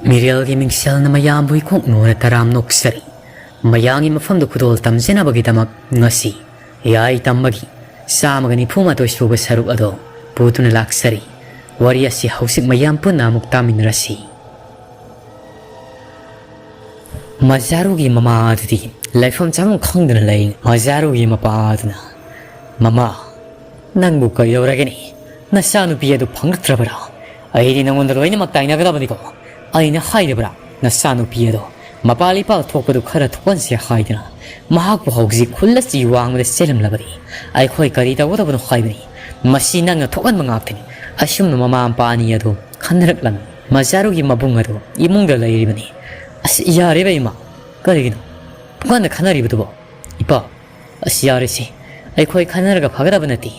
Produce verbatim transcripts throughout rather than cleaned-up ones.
ꯃꯤꯔꯦꯜꯒꯤ ꯃꯤꯡꯁꯦꯜꯅ ꯃꯌꯥꯝꯕꯨ ꯏꯀꯣꯛ ꯅꯣꯏꯅ ꯇꯔꯥꯝ ꯅꯣꯛꯆꯔꯤ꯫ ꯃꯌꯥꯝꯒꯤ ꯃꯐꯝꯗ ꯈꯨꯗꯣꯜ ꯇꯝꯖꯅꯕꯒꯤꯗꯃꯛ ꯉꯁꯤ ꯌꯥꯏ ꯇꯝꯕꯒꯤ ꯆꯥꯝꯃꯒ ꯅꯤꯐꯨ ꯃꯥꯊꯣꯏ ꯁꯨꯕ ꯁꯔꯨꯛ ꯑꯗꯣ ꯄꯨꯗꯨꯅ ꯂꯥꯛꯆꯔꯤ꯫ ꯋꯥꯔꯤ ꯑꯁꯤ ꯍꯧꯖꯤꯛ ꯃꯌꯥꯝ ꯄꯨꯟꯅ ꯑꯃꯨꯛ ꯇꯥꯃꯤꯟꯅꯔꯁꯤ꯫ ꯃꯖꯥꯔꯨꯒꯤ ꯃꯃꯥ ꯑꯗꯨꯗꯤ ꯂꯩꯐꯝ ꯆꯥꯐꯝ ꯈꯪꯗꯅ ꯂꯩ꯫ ꯃꯖꯥꯔꯨꯒꯤ ꯃꯄꯥ ꯑꯗꯨꯅ, "ꯃꯃꯥ, ꯅꯪꯕꯨ ꯀꯩꯗꯧꯔꯒꯅꯤ? ꯅꯆꯥꯅꯨꯄꯤ ꯑꯗꯨ ꯐꯪꯂꯛꯇ꯭ꯔꯕꯔꯥ? ꯑꯩꯗꯤ ꯅꯉꯣꯟꯗ ꯂꯣꯏꯅꯃꯛ ꯇꯥꯏꯅꯒꯗꯕꯅꯤꯀꯣ꯫ ꯑꯩꯅ ꯍꯥꯏꯗꯕ꯭ꯔꯥ? ꯅꯆꯥꯅꯨꯄꯤ ꯑꯗꯣ ꯃꯄꯥ ꯂꯩꯄꯥꯛ ꯊꯣꯛꯄꯗꯨ ꯈꯔ ꯊꯣꯛꯍꯟꯁꯦ ꯍꯥꯏꯗꯅ ꯃꯍꯥꯛꯄꯨ ꯍꯧꯖꯤꯛ ꯈꯨꯜ ꯑꯁꯤ ꯋꯥꯡꯃꯗ ꯆꯦꯜꯂꯝꯂꯕꯗꯤ ꯑꯩꯈꯣꯏ ꯀꯔꯤ ꯇꯧꯒꯗꯕꯅꯣ ꯍꯥꯏꯕꯅꯤ꯫ ꯃꯁꯤ ꯅꯪꯅ ꯊꯣꯛꯍꯟꯕ ꯉꯥꯛꯇꯅꯤ꯫" ꯑꯁꯨꯝꯅ ꯃꯃꯥ ꯃꯄꯥ ꯑꯅꯤ ꯑꯗꯨ ꯈꯟꯅꯔꯛꯂꯝꯃꯤ꯫ ꯃꯖꯥꯔꯨꯒꯤ ꯃꯕꯨꯡ ꯑꯗꯨ ꯏꯃꯨꯡꯗ ꯂꯩꯔꯤꯕꯅꯤ꯫ "ꯑꯁ, ꯌꯥꯔꯦꯕ ꯏꯃꯥ, ꯀꯔꯤꯒꯤꯅꯣ ꯄꯨꯡꯀꯟꯗ ꯈꯟꯅꯔꯤꯕꯗꯨꯕꯣ? ꯏꯄꯥ, ꯑꯁ, ꯌꯥꯔꯦꯁꯦ, ꯑꯩꯈꯣꯏ ꯈꯟꯅꯔꯒ ꯐꯒꯗꯕ ꯅꯠꯇꯦ꯫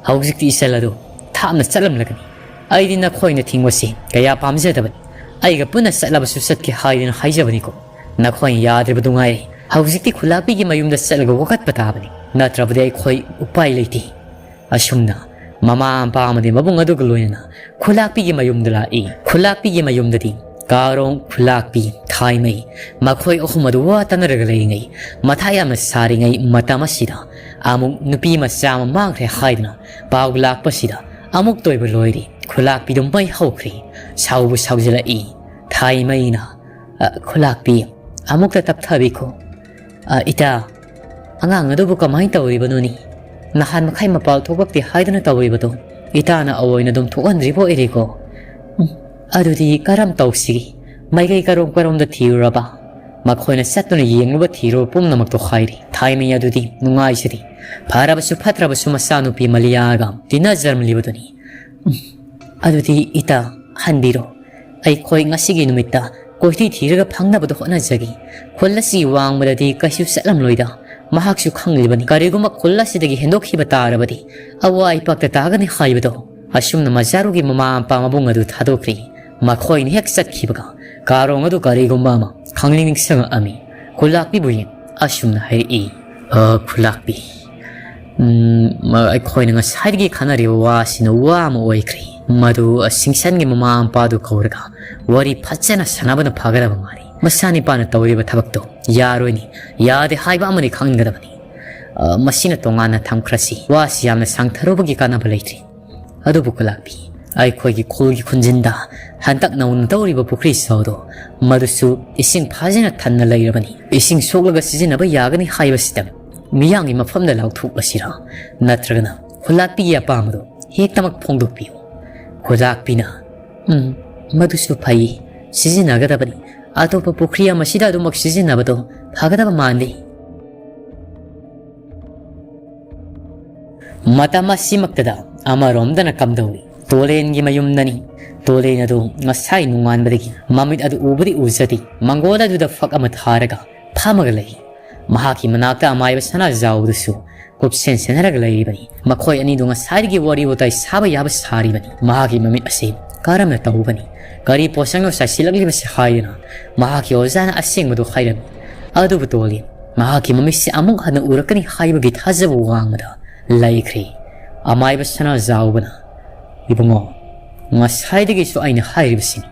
ꯍꯧꯖꯤꯛꯇꯤ ꯏꯆꯜ ꯑꯗꯨ ꯊꯥꯞꯅ ꯆꯠꯂꯝꯂꯒꯅꯤ꯫ ꯑꯩꯗꯤ ꯅꯈꯣꯏꯅ ꯊꯤꯡꯕꯁꯤ ꯀꯌꯥ ꯄꯥꯝꯖꯗꯕꯅꯤ꯫ ꯑꯩꯒ ꯄꯨꯟꯅ ꯆꯠꯂꯕꯁꯨ ꯆꯠꯀꯦ ꯍꯥꯏꯗꯨꯅ ꯍꯥꯏꯖꯕꯅꯤꯀꯣ꯫ ꯅꯈꯣꯏꯅ ꯌꯥꯗ꯭ꯔꯤꯕꯗꯨ ꯉꯥꯏꯔꯦ꯫ ꯍꯧꯖꯤꯛꯇꯤ ꯈꯨꯂꯥꯛꯄꯤꯒꯤ ꯃꯌꯨꯝꯗ ꯆꯠꯂꯒ ꯋꯥꯀꯠꯄ ꯇꯥꯕꯅꯤ, ꯅꯠꯇ꯭ꯔꯕꯗꯤ ꯑꯩꯈꯣꯏ ꯎꯄꯥꯏ ꯂꯩꯇꯦ꯫" ꯑꯁꯨꯝꯅ ꯃꯃꯥ ꯃꯄꯥ ꯑꯃꯗꯤ ꯃꯕꯨꯡ ꯑꯗꯨꯒ ꯂꯣꯏꯅꯅ ꯈꯨꯂꯥꯛꯄꯤꯒꯤ ꯃꯌꯨꯝꯗ ꯂꯥꯛꯏ꯫ ꯈꯨꯂꯥꯛꯄꯤꯒꯤ ꯃꯌꯨꯝꯗꯗꯤ ꯀꯥꯔꯣꯡ, ꯈꯨꯂꯥꯛꯄꯤ, ꯊꯥꯏꯃꯩ, ꯃꯈꯣꯏ ꯑꯍꯨꯝ ꯑꯗꯨ ꯋꯥ ꯇꯥꯅꯔꯒ ꯂꯩꯔꯤꯉꯩ, ꯃꯊꯥ ꯌꯥꯝꯅ ꯁꯥꯔꯤꯉꯩ ꯃꯇꯝ ꯑꯁꯤꯗ ꯑꯃꯨꯛ ꯅꯨꯄꯤ ꯃꯆꯥ ꯑꯃ ꯃꯥꯡꯈ꯭ꯔꯦ ꯍꯥꯏꯗꯨꯅ ꯄꯥꯎ ꯂꯥꯛꯄꯁꯤꯗ ꯑꯃꯨꯛꯇ ꯑꯣꯏꯕ ꯂꯣꯏꯔꯦ꯫ ꯈꯨꯂꯥꯛꯄꯤꯗꯨ ꯃꯩ ꯍꯧꯈ꯭ꯔꯦ꯫ ꯁꯥꯎꯕꯨ ꯁꯥꯎꯖꯤꯜꯂꯛꯏ꯫ ꯊꯥꯏꯃꯩꯅ, "ꯑ, ꯈꯨꯂꯥꯛꯄꯤ, ꯑꯃꯨꯛꯇ ꯇꯞꯊꯕꯤꯈꯣ꯫ ꯑ, ꯏꯇꯥ, ꯑꯉꯥꯡ ꯑꯗꯨꯕꯨ ꯀꯃꯥꯏꯅ ꯇꯧꯔꯤꯕꯅꯣꯅꯤ? ꯅꯍꯥꯟ ꯃꯈꯩ ꯃꯄꯥꯜ ꯊꯣꯛꯂꯛꯇꯦ ꯍꯥꯏꯗꯨꯅ ꯇꯧꯔꯤꯕꯗꯣ ꯏꯇꯥꯅ ꯑꯑꯣꯏꯅ ꯑꯗꯨꯝ ꯊꯣꯛꯍꯟꯗ꯭ꯔꯤꯕ ꯑꯣꯏꯔꯦꯀꯣ꯫ ꯎꯝ, ꯑꯗꯨꯗꯤ ꯀꯔꯝ ꯇꯧꯁꯤꯒꯦ? ꯃꯥꯏꯀꯩ ꯀꯔꯣꯝ ꯀꯔꯣꯝꯗ ꯊꯤꯔꯨꯔꯕ?" ꯃꯈꯣꯏꯅ ꯆꯠꯇꯨꯅ ꯌꯦꯡꯂꯨꯕ ꯊꯤꯔꯨꯕ ꯄꯨꯝꯅꯃꯛꯇꯣ ꯍꯥꯏꯔꯤ꯫ ꯊꯥꯏꯃꯩ ꯑꯗꯨꯗꯤ ꯅꯨꯡꯉꯥꯏꯖꯗꯦ꯫ ꯐꯔꯕꯁꯨ ꯐꯠꯇ꯭ꯔꯕꯁꯨ ꯃꯆꯥꯅꯨꯄꯤ ꯃꯂꯤꯌꯥꯒ ꯇꯤꯟꯅꯖꯔꯝꯂꯤꯕꯗꯨꯅꯤ꯫ ꯎꯝ, ꯑꯗꯨꯗꯤ ꯏꯇꯥ, ꯍꯟꯕꯤꯔꯣ꯫ ꯑꯩꯈꯣꯏ ꯉꯁꯤꯒꯤ ꯅꯨꯃꯤꯠꯇ ꯀꯣꯏꯊꯤ ꯊꯤꯔꯒ ꯐꯪꯅꯕꯗ ꯍꯣꯠꯅꯖꯒꯦ꯫ ꯈꯨꯜ ꯑꯁꯤ ꯋꯥꯡꯃꯗꯗꯤ ꯀꯩꯁꯨ ꯆꯠꯂꯝꯂꯣꯏꯗ꯫ ꯃꯍꯥꯛꯁꯨ ꯈꯪꯂꯤꯕꯅꯤ, ꯀꯔꯤꯒꯨꯝꯕ ꯈꯨꯜ ꯑꯁꯤꯗꯒꯤ ꯍꯦꯟꯗꯣꯛꯈꯤꯕ ꯇꯥꯔꯕꯗꯤ ꯑꯋꯥ ꯑꯄꯥꯛꯇ ꯇꯥꯒꯅꯤ ꯍꯥꯏꯕꯗꯣ꯫ ꯑꯁꯨꯝꯅ ꯃꯖꯥꯔꯨꯒꯤ ꯃꯃꯥ ꯃꯄꯥ ꯃꯕꯨꯡ ꯑꯗꯨ ꯊꯥꯗꯣꯛꯈ꯭ꯔꯦ꯫ ꯃꯈꯣꯏꯅ ꯍꯦꯛ ꯆꯠꯈꯤꯕꯒ ꯀꯥꯔꯣꯡ ꯑꯗꯨ ꯀꯔꯤꯒꯨꯝꯕ ꯑꯃ ꯈꯪꯅꯤꯡ ꯅꯤꯡꯁꯤꯡꯂꯛꯑꯝꯃꯤ꯫ ꯈꯨꯂꯥꯛꯄꯤꯕꯨ ꯌꯦꯡ ꯑꯁꯨꯝꯅ ꯍꯥꯏꯔꯛꯏ, "ꯑ, ꯈꯨꯂꯥꯛꯄꯤ, ꯎꯝ, ꯃ-, ꯑꯩꯈꯣꯏꯅ ꯉꯁꯥꯏꯗꯒꯤ ꯈꯟꯅꯔꯤꯕ ꯋꯥꯁꯤꯅ ꯋꯥ ꯑꯃ ꯑꯣꯏꯈ꯭ꯔꯦ꯫ ꯃꯗꯨ, ꯑ, ꯁꯤꯡꯁꯟꯒꯤ ꯃꯃꯥ ꯃꯄꯥꯗꯨ ꯀꯧꯔꯒ ꯋꯥꯔꯤ ꯐꯖꯅ ꯁꯥꯟꯅꯕꯅ ꯐꯒꯗꯕ ꯃꯥꯜꯂꯤ꯫ ꯃꯆꯥꯅꯤꯄꯥꯅ ꯇꯧꯔꯤꯕ ꯊꯕꯛꯇꯣ ꯌꯥꯔꯣꯏꯅꯤ, ꯌꯥꯗꯦ ꯍꯥꯏꯕ ꯑꯃꯗꯤ ꯈꯪꯒꯗꯕꯅꯤ꯫ ꯑ, ꯃꯁꯤꯅ ꯇꯣꯉꯥꯟꯅ ꯊꯝꯈ꯭ꯔꯁꯤ꯫ ꯋꯥꯁꯤ ꯌꯥꯝꯅ ꯁꯥꯡꯊꯔꯨꯕꯒꯤ ꯀꯥꯟꯅꯕ ꯂꯩꯇ꯭ꯔꯤ꯫ ꯑꯗꯨꯕꯨ ꯈꯨꯂꯥꯛꯄꯤ, ꯑꯩꯈꯣꯏꯒꯤ ꯈꯨꯜꯒꯤ ꯈꯨꯟꯖꯤꯟꯗ ꯍꯟꯗꯛ ꯅꯧꯅ ꯇꯧꯔꯤꯕ ꯄꯨꯈ꯭ꯔꯤ ꯆꯥꯎꯗꯣ, ꯃꯗꯨꯁꯨ ꯏꯁꯤꯡ ꯐꯥꯖꯅ ꯊꯟꯅ ꯂꯩꯔꯕꯅꯤ꯫ ꯏꯁꯤꯡ ꯁꯣꯛꯂꯒ ꯁꯤꯖꯤꯟꯅꯕ ꯌꯥꯒꯅꯤ ꯍꯥꯏꯕꯁꯤꯗ ꯃꯤꯌꯥꯝꯒꯤ ꯃꯐꯝꯗ ꯂꯥꯎꯊꯣꯛꯂꯁꯤꯔꯥ? ꯅꯠꯇ꯭ꯔꯒꯅ ꯈꯨꯂꯥꯛꯄꯤꯒꯤ ꯑꯄꯥꯝꯕꯗꯣ ꯍꯦꯛꯇꯃꯛ ꯐꯣꯡꯗꯣꯛꯄꯤꯌꯨ꯫ ꯈꯨꯂꯥꯛꯄꯤꯅ, "ꯎꯝ, ꯃꯗꯨꯁꯨ ꯐꯩ, ꯁꯤꯖꯤꯟꯅꯒꯗꯕꯅꯤ꯫ ꯑꯇꯣꯞꯄ ꯄꯨꯈ꯭ꯔꯤ ꯑꯃꯁꯤꯗ ꯑꯗꯨꯃꯛ ꯁꯤꯖꯤꯟꯅꯕꯗꯣ ꯐꯒꯗꯕ ꯃꯥꯟꯗꯦ꯫" ꯃꯇꯝ ꯑꯁꯤꯃꯛꯇꯗ ꯑꯃꯔꯣꯝꯗꯅ ꯀꯝꯗꯧꯔꯤ? ꯇꯣꯂꯦꯟꯒꯤ ꯃꯌꯨꯝꯗꯅꯤ꯫ ꯇꯣꯂꯦꯟ ꯑꯗꯨ ꯉꯁꯥꯏ ꯅꯣꯡꯉꯥꯟꯕꯗꯒꯤ ꯃꯃꯤꯠ ꯑꯗꯨ ꯎꯕꯗꯤ ꯎꯖꯗꯦ꯫ ꯃꯪꯒꯣꯜ ꯑꯗꯨꯗ ꯐꯛ ꯑꯃ ꯊꯥꯔꯒ ꯐꯝꯃꯒ ꯂꯩ꯫ ꯃꯍꯥꯛꯀꯤ ꯃꯅꯥꯛꯇ ꯑꯃꯥꯏꯕ ꯁꯅꯥꯖꯥꯎꯗꯨꯁꯨ ꯀꯨꯞꯁꯦꯟ ꯁꯦꯟꯅꯔꯒ ꯂꯩꯔꯤꯕꯅꯤ꯫ ꯃꯈꯣꯏ ꯑꯅꯤꯗꯨ ꯉꯁꯥꯏꯗꯒꯤ ꯋꯥꯔꯤ ꯋꯥꯇꯥꯏ ꯁꯥꯕ ꯌꯥꯕ ꯁꯥꯔꯤꯕꯅꯤ꯫ ꯃꯍꯥꯛꯀꯤ ꯃꯃꯤꯠ ꯑꯁꯤ ꯀꯔꯝꯅ ꯇꯧꯕꯅꯤ? ꯀꯔꯤ ꯄꯣꯠꯁꯛꯅꯣ ꯆꯥꯏꯁꯤꯜꯂꯛꯂꯤꯕꯁꯤ ꯍꯥꯏꯗꯨꯅ ꯃꯍꯥꯛꯀꯤ ꯑꯣꯖꯥꯅ ꯑꯁꯦꯡꯕꯗꯨ ꯍꯥꯏꯔꯝꯃꯤ꯫ ꯑꯗꯨꯕꯨ ꯇꯣꯂꯦꯟ ꯃꯍꯥꯛꯀꯤ ꯃꯃꯤꯠꯁꯤ ꯑꯃꯨꯛ ꯍꯟꯅ ꯎꯔꯛꯀꯅꯤ ꯍꯥꯏꯕꯒꯤ ꯊꯥꯖꯕ ꯋꯥꯡꯃꯗ ꯂꯩꯈ꯭ꯔꯦ꯫ ꯑꯃꯥꯏꯕ ꯁꯅꯥꯖꯥꯎꯕꯅ, "ꯏꯕꯨꯡꯉꯣ, ꯉꯁꯥꯏꯗꯒꯤꯁꯨ ꯑꯩꯅ ꯍꯥꯏꯔꯤꯕꯁꯤꯅꯤ,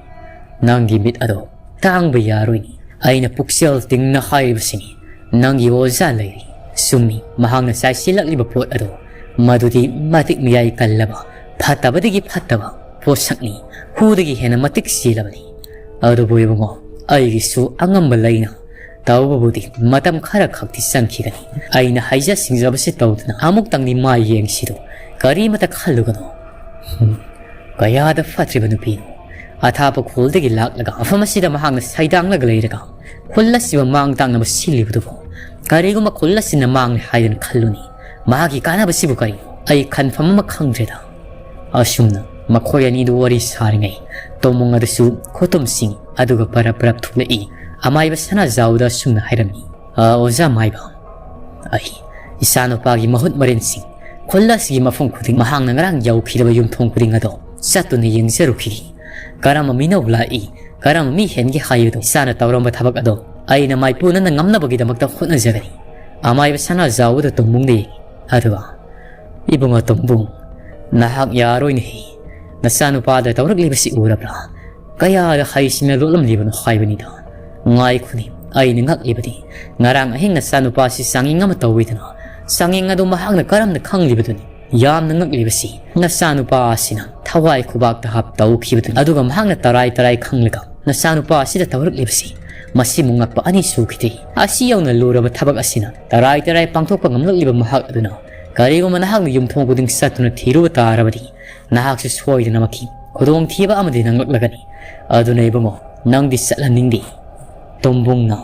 ꯅꯪꯒꯤ ꯃꯤꯠ ꯑꯗꯣ ꯇꯥꯡꯕ ꯌꯥꯔꯣꯏꯅꯤ꯫ ꯑꯩꯅ ꯄꯨꯛꯆꯦꯜ ꯇꯤꯡꯅ ꯍꯥꯏꯔꯤꯕꯁꯤꯅꯤ, ꯅꯪꯒꯤ ꯑꯣꯖꯥ ꯂꯩꯔꯤ꯫ ꯆꯨꯝꯃꯤ, ꯃꯍꯥꯛꯅ ꯆꯥꯏꯁꯤꯜꯂꯛꯂꯤꯕ ꯄꯣꯠ ꯑꯗꯣ, ꯃꯗꯨꯗꯤ ꯃꯇꯤꯛ ꯃꯌꯥꯏ ꯀꯜꯂꯕ, ꯐꯠꯇꯕꯗꯒꯤ ꯐꯠꯇꯕ ꯄꯣꯠꯁꯛꯅꯤ, ꯍꯨꯗꯒꯤ ꯍꯦꯟꯅ ꯃꯇꯤꯛ ꯆꯦꯜꯂꯕꯅꯤ꯫ ꯑꯗꯨꯕꯨ ꯏꯕꯨꯡꯉꯣ, ꯑꯩꯒꯤꯁꯨ ꯑꯉꯝꯕ ꯂꯩꯅ꯫ ꯇꯧꯕꯕꯨꯗꯤ ꯃꯇꯝ ꯈꯔ ꯈꯛꯇꯤ ꯆꯪꯈꯤꯒꯅꯤ꯫ ꯑꯩꯅ ꯍꯩꯖ ꯁꯤꯡꯖꯕꯁꯤ ꯇꯧꯗꯨꯅ ꯑꯃꯨꯛꯇꯪꯗꯤ ꯃꯥꯏ ꯌꯦꯡꯁꯤꯗꯣ, ꯀꯔꯤꯃꯇ ꯈꯜꯂꯨꯒꯅꯨ꯫" ꯍꯨꯝ, ꯀꯌꯥꯗ ꯐꯠꯇ꯭ꯔꯤꯕ ꯅꯨꯄꯤꯅꯣ! ꯑꯊꯥꯞꯄ ꯈꯨꯜꯗꯒꯤ ꯂꯥꯛꯂꯒ ꯃꯐꯝ ꯑꯁꯤꯗ ꯃꯍꯥꯛꯅ ꯁꯩꯗꯥꯡꯂꯒ ꯂꯩꯔꯒ ꯈꯨꯜ ꯑꯁꯤꯕꯨ ꯃꯥꯡ ꯇꯥꯛꯅꯕ ꯁꯤꯜꯂꯤꯕꯗꯨꯕꯨ, ꯀꯔꯤꯒꯨꯝꯕ ꯈꯨꯜ ꯑꯁꯤꯅ ꯃꯥꯡꯂꯦ ꯍꯥꯏꯗꯨꯅ ꯈꯜꯂꯨꯅꯤ, ꯃꯍꯥꯛꯀꯤ ꯀꯥꯟꯅꯕꯁꯤꯕꯨ ꯀꯔꯤꯅꯣ? ꯑꯩ ꯈꯟꯐꯝ ꯑꯃ ꯈꯪꯗ꯭ꯔꯦꯗ꯫ ꯑꯁꯨꯝꯅ ꯃꯈꯣꯏ ꯑꯅꯤꯗꯨ ꯋꯥꯔꯤ ꯁꯥꯔꯤꯉꯩ ꯇꯣꯃꯨꯡ ꯑꯗꯨꯁꯨ ꯈꯨꯇꯨꯝꯁꯤꯡ ꯑꯗꯨꯒ ꯄꯔꯞ ꯄꯔꯞ ꯊꯣꯛꯂꯛꯏ꯫ ꯑꯃꯥꯏꯕ ꯁꯅꯥꯖꯥꯎꯗ ꯑꯁꯨꯝꯅ ꯍꯥꯏꯔꯝꯃꯤ, "ꯑ, ꯑꯣꯖꯥ ꯃꯥꯏꯕ, ꯑꯩ ꯏꯆꯥꯅꯨꯄꯥꯒꯤ ꯃꯍꯨꯠ ꯃꯔꯤꯟꯁꯤꯡ ꯈꯨꯜ ꯑꯁꯤꯒꯤ ꯃꯐꯝ ꯈꯨꯗꯤꯡ, ꯃꯍꯥꯛꯅ ꯉꯔꯥꯡ ꯌꯧꯈꯤꯗꯕ ꯌꯨꯝꯊꯣꯡ ꯈꯨꯗꯤꯡ ꯑꯗꯣ ꯆꯠꯇꯨꯅ ꯌꯦꯡꯖꯔꯨꯈꯤꯒꯦ꯫ ꯀꯔꯝꯕ ꯃꯤꯅꯧ ꯂꯥꯛꯏ, ꯀꯔꯝꯕ ꯃꯤ ꯍꯦꯟꯒꯦ ꯍꯥꯏꯕꯗꯨ ꯏꯆꯥꯅ ꯇꯧꯔꯝꯕ ꯊꯕꯛ ꯑꯗꯣ ꯑꯩꯅ ꯃꯥꯏꯄꯨꯅꯅ ꯉꯝꯅꯕꯒꯤꯗꯃꯛꯇ ꯍꯣꯠꯅꯖꯒꯅꯤ꯫" ꯑꯃꯥꯏꯕ ꯁꯅꯥꯖꯥꯎꯕꯗ ꯇꯣꯃꯨꯡꯗ ꯌꯦꯡꯉꯤ꯫ ꯑꯗꯨꯒ, "ꯏꯕꯨꯡꯉꯣ ꯇꯣꯝꯕꯨꯡ, ꯅꯍꯥꯛ ꯌꯥꯔꯣꯏꯅꯦꯍꯦ꯫ ꯅꯆꯥꯅꯨꯄꯥꯗ ꯇꯧꯔꯛꯂꯤꯕꯁꯤ ꯎꯔꯕ꯭ꯔꯥ? ꯀꯌꯥꯗ ꯍꯩꯁꯤꯡꯅ ꯂꯣꯠꯂꯝꯂꯤꯕꯅꯣ ꯍꯥꯏꯕꯅꯤꯗ꯫ ꯉꯥꯏꯈꯣꯅꯦ, ꯑꯩꯅ ꯉꯛꯂꯤꯕꯗꯤ, ꯉꯔꯥꯡ ꯑꯍꯤꯡ ꯅꯆꯥꯅꯨꯄꯥꯁꯤ ꯆꯥꯡꯌꯦꯡ ꯑꯃ ꯇꯧꯋꯤꯗꯅ, ꯆꯥꯡꯌꯦꯡ ꯑꯗꯨ ꯃꯍꯥꯛꯅ ꯀꯔꯝꯅ ꯈꯪꯂꯤꯕꯗꯨꯅꯤ? ꯌꯥꯝꯅ ꯉꯛꯂꯤꯕꯁꯤ, ꯅꯆꯥꯅꯨꯄꯥ ꯑꯁꯤꯅ ꯊꯋꯥꯏ ꯈꯨꯕꯥꯛꯇ ꯍꯥꯞ ꯇꯧꯈꯤꯕꯗꯨꯅꯤ꯫ ꯑꯗꯨꯒ ꯃꯍꯥꯛꯅ ꯇꯔꯥꯏ ꯇꯔꯥꯏ ꯈꯪꯂꯒ ꯅꯆꯥꯅꯨꯄꯥ ꯑꯁꯤꯗ ꯇꯧꯔꯛꯂꯤꯕꯁꯤ, ꯃꯁꯤꯃꯨꯛ ꯉꯛꯄ ꯑꯅꯤ ꯁꯨꯈꯤꯗꯦ꯫ ꯑꯁꯤ ꯌꯧꯅ ꯂꯨꯔꯕ ꯊꯕꯛ ꯑꯁꯤꯅ ꯇꯔꯥꯏ ꯇꯔꯥꯏ ꯄꯥꯡꯊꯣꯛꯄ ꯉꯝꯂꯛꯂꯤꯕ ꯃꯍꯥꯛ ꯑꯗꯨꯅ, ꯀꯔꯤꯒꯨꯝꯕ ꯅꯍꯥꯛꯅ ꯌꯨꯝꯊꯣꯡ ꯈꯨꯗꯤꯡ ꯆꯠꯇꯨꯅ ꯊꯤꯔꯨꯕ ꯇꯥꯔꯕꯗꯤ, ꯅꯍꯥꯛꯁꯨ ꯁꯣꯏꯗꯅꯃꯛꯀꯤ ꯈꯨꯗꯣꯡꯊꯤꯕ ꯑꯃꯗꯤ ꯅꯪꯂꯛꯂꯒꯅꯤ꯫ ꯑꯗꯨꯅ ꯏꯕꯨꯡꯉꯣ, ꯅꯪꯗꯤ ꯆꯠꯍꯟꯅꯤꯡꯗꯦ꯫" ꯇꯣꯝꯕꯨꯡꯅ,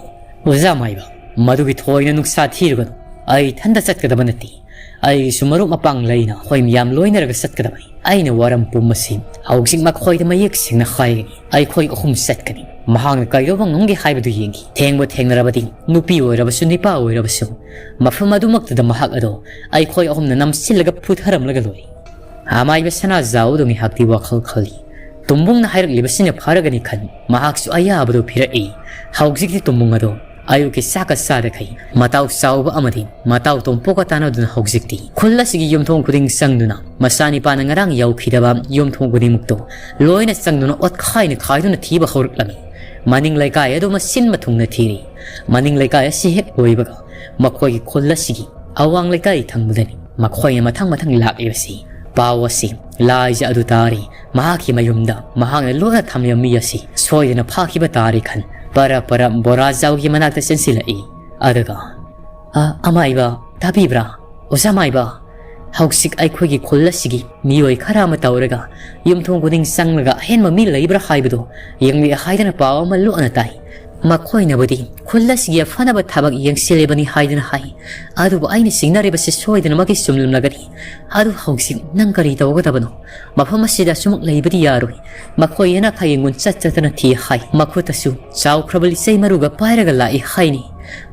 "ꯑꯣꯖꯥ ꯃꯥꯏꯕ, ꯃꯗꯨꯒꯤ ꯊꯣꯏꯅ ꯅꯨꯡꯁꯥ ꯊꯤꯔꯨꯒꯅꯨ꯫ ꯑꯩ ꯏꯊꯟꯇ ꯆꯠꯀꯗꯕ ꯅꯠꯇꯦ꯫ ꯑꯩꯒꯤꯁꯨ ꯃꯔꯨꯞ ꯃꯄꯥꯡ ꯂꯩꯅ ꯑꯩꯈꯣꯏ ꯃꯌꯥꯝ ꯂꯣꯏꯅꯔꯒ ꯆꯠꯀꯗꯕꯅꯤ꯫ ꯑꯩꯅ ꯋꯥꯔꯝ ꯄꯨꯝꯕꯁꯤ ꯍꯧꯖꯤꯛ ꯃꯈꯣꯏꯗ ꯃꯌꯦꯛ ꯁꯦꯡꯅ ꯍꯥꯏꯒꯅꯤ꯫ ꯑꯩꯈꯣꯏ ꯑꯍꯨꯝ ꯆꯠꯀꯅꯤ꯫ ꯃꯍꯥꯛꯅ ꯀꯩꯗꯧꯕ ꯉꯝꯒꯦ ꯍꯥꯏꯕꯗꯨ ꯌꯦꯡꯈꯤ꯫ ꯊꯦꯡꯕ ꯊꯦꯡꯅꯔꯕꯗꯤ, ꯅꯨꯄꯤ ꯑꯣꯏꯔꯕꯁꯨ ꯅꯨꯄꯥ ꯑꯣꯏꯔꯕꯁꯨ, ꯃꯐꯝ ꯑꯗꯨꯃꯛꯇꯗ ꯃꯍꯥꯛ ꯑꯗꯣ ꯑꯩꯈꯣꯏ ꯑꯍꯨꯝꯅ ꯅꯝꯁꯤꯜꯂꯒ ꯐꯨꯊꯔꯝꯂꯒ ꯂꯣꯏꯔꯦ꯫" ꯑꯃꯥꯏꯕ ꯁꯅꯥꯖꯥꯎꯗꯣ ꯉꯥꯏꯍꯥꯛꯇꯤ ꯋꯥꯈꯜ ꯈꯜꯂꯤ꯫ ꯇꯣꯝꯕꯨꯡꯅ ꯍꯥꯏꯔꯛꯂꯤꯕꯁꯤꯅ ꯐꯔꯒꯅꯤ ꯈꯟ, ꯃꯍꯥꯛꯁꯨ ꯑꯌꯥꯕꯗꯨ ꯄꯤꯔꯛꯏ꯫ ꯍꯧꯖꯤꯛꯇꯤ ꯇꯣꯝꯕꯨꯡ ꯑꯗꯣ ꯑꯌꯨꯛꯀꯤ ꯆꯥꯛꯀ ꯆꯥꯗꯈꯩ ꯃꯇꯥꯎ ꯆꯥꯎꯕ ꯑꯃꯗꯤ ꯃꯇꯥꯎ ꯇꯣꯝꯄꯣꯛꯀ ꯇꯥꯟꯅꯗꯨꯅ ꯍꯧꯖꯤꯛꯇꯤ ꯈꯨꯜ ꯑꯁꯤꯒꯤ ꯌꯨꯝꯊꯣꯡ ꯈꯨꯗꯤꯡ ꯆꯪꯗꯨꯅ ꯃꯆꯥꯅꯤꯄꯥꯅ ꯉꯔꯥꯡ ꯌꯧꯈꯤꯗꯕ ꯌꯨꯝꯊꯣꯡ ꯈꯨꯗꯤꯡꯃꯛꯇꯣ ꯂꯣꯏꯅ ꯆꯪꯗꯨꯅ ꯑꯣꯠꯈꯥꯏꯅ ꯈꯥꯏꯗꯨꯅ ꯊꯤꯕ ꯍꯧꯔꯛꯂꯝꯃꯤ꯫ ꯃꯅꯤꯡ ꯂꯩꯀꯥꯏ ꯑꯗꯨ ꯃꯁꯤꯟ ꯃꯊꯨꯡꯅ ꯊꯤꯔꯤ꯫ ꯃꯅꯤꯡ ꯂꯩꯀꯥꯏ ꯑꯁꯤ ꯍꯦꯛ ꯂꯣꯏꯕꯒ ꯃꯈꯣꯏꯒꯤ ꯈꯨꯜ ꯑꯁꯤꯒꯤ ꯑꯋꯥꯡ ꯂꯩꯀꯥꯏ ꯊꯪꯕꯗꯅꯤ꯫ ꯃꯈꯣꯏꯅ ꯃꯊꯪ ꯃꯊꯪ ꯂꯥꯛꯂꯤꯕꯁꯤ꯫ ꯄꯥꯎ ꯑꯁꯤ ꯂꯥꯏꯖ ꯑꯗꯨ ꯇꯥꯔꯤ꯫ ꯃꯍꯥꯛꯀꯤ ꯃꯌꯨꯝꯗ ꯃꯍꯥꯛꯅ ꯂꯣꯠꯅ ꯊꯝꯂꯤꯕ ꯃꯤ ꯑꯁꯤ ꯁꯣꯏꯗꯅ ꯐꯥꯈꯤꯕ ꯇꯥꯔꯦ ꯈꯟ, ꯄꯔꯞ ꯄꯔꯞ ꯕꯣꯔꯥꯖꯥꯎꯒꯤ ꯃꯅꯥꯛꯇ ꯆꯦꯟꯁꯤꯜꯂꯛꯏ꯫ ꯑꯗꯨꯒ, "ꯑ, ꯑꯃꯥꯏꯕ, ꯇꯥꯕꯤꯕ꯭ꯔꯥ? ꯑꯣꯖꯥ ꯃꯥꯏꯕ, ꯍꯧꯖꯤꯛ ꯑꯩꯈꯣꯏꯒꯤ ꯈꯨꯜ ꯑꯁꯤꯒꯤ ꯃꯤꯑꯣꯏ ꯈꯔ ꯑꯃ ꯇꯧꯔꯒ ꯌꯨꯝꯊꯣꯡ ꯈꯨꯗꯤꯡ ꯆꯪꯂꯒ ꯑꯍꯦꯟꯕ ꯃꯤ ꯂꯩꯕ꯭ꯔꯥ ꯍꯥꯏꯕꯗꯨ ꯌꯦꯡꯂꯤ" ꯍꯥꯏꯗꯅ ꯄꯥꯎ ꯑꯃ ꯂꯣꯠꯅ ꯇꯥꯏ꯫ ꯃꯈꯣꯏꯅꯕꯨꯗꯤ ꯈꯨꯜ ꯑꯁꯤꯒꯤ ꯑꯐꯅꯕ ꯊꯕꯛ ꯌꯦꯡꯁꯤꯜꯂꯤꯕꯅꯤ ꯍꯥꯏꯗꯨꯅ ꯍꯥꯏ꯫ ꯑꯗꯨꯕꯨ ꯑꯩꯅ ꯆꯤꯡꯅꯔꯤꯕꯁꯤ ꯁꯣꯏꯗꯅꯃꯛꯀꯤ ꯆꯨꯝꯂꯝꯂꯒꯅꯤ꯫ ꯑꯗꯨ ꯍꯧꯖꯤꯛ ꯅꯪ ꯀꯔꯤ ꯇꯧꯒꯗꯕꯅꯣ? ꯃꯐꯝ ꯑꯁꯤꯗ ꯑꯁꯨꯃꯛ ꯂꯩꯕꯗꯤ ꯌꯥꯔꯣꯏ꯫ ꯃꯈꯣꯏ ꯑꯅꯥ ꯈꯥꯌꯦꯡꯒꯨꯟ ꯆꯠ ꯆꯠꯇꯅ ꯊꯤ ꯍꯥꯏ꯫ ꯃꯈꯨꯠꯇꯁꯨ ꯆꯥꯎꯈ꯭ꯔꯕ ꯂꯤꯆꯩ ꯃꯔꯨꯒ ꯄꯥꯏꯔꯒ ꯂꯥꯛꯏ ꯍꯥꯏꯅꯤ꯫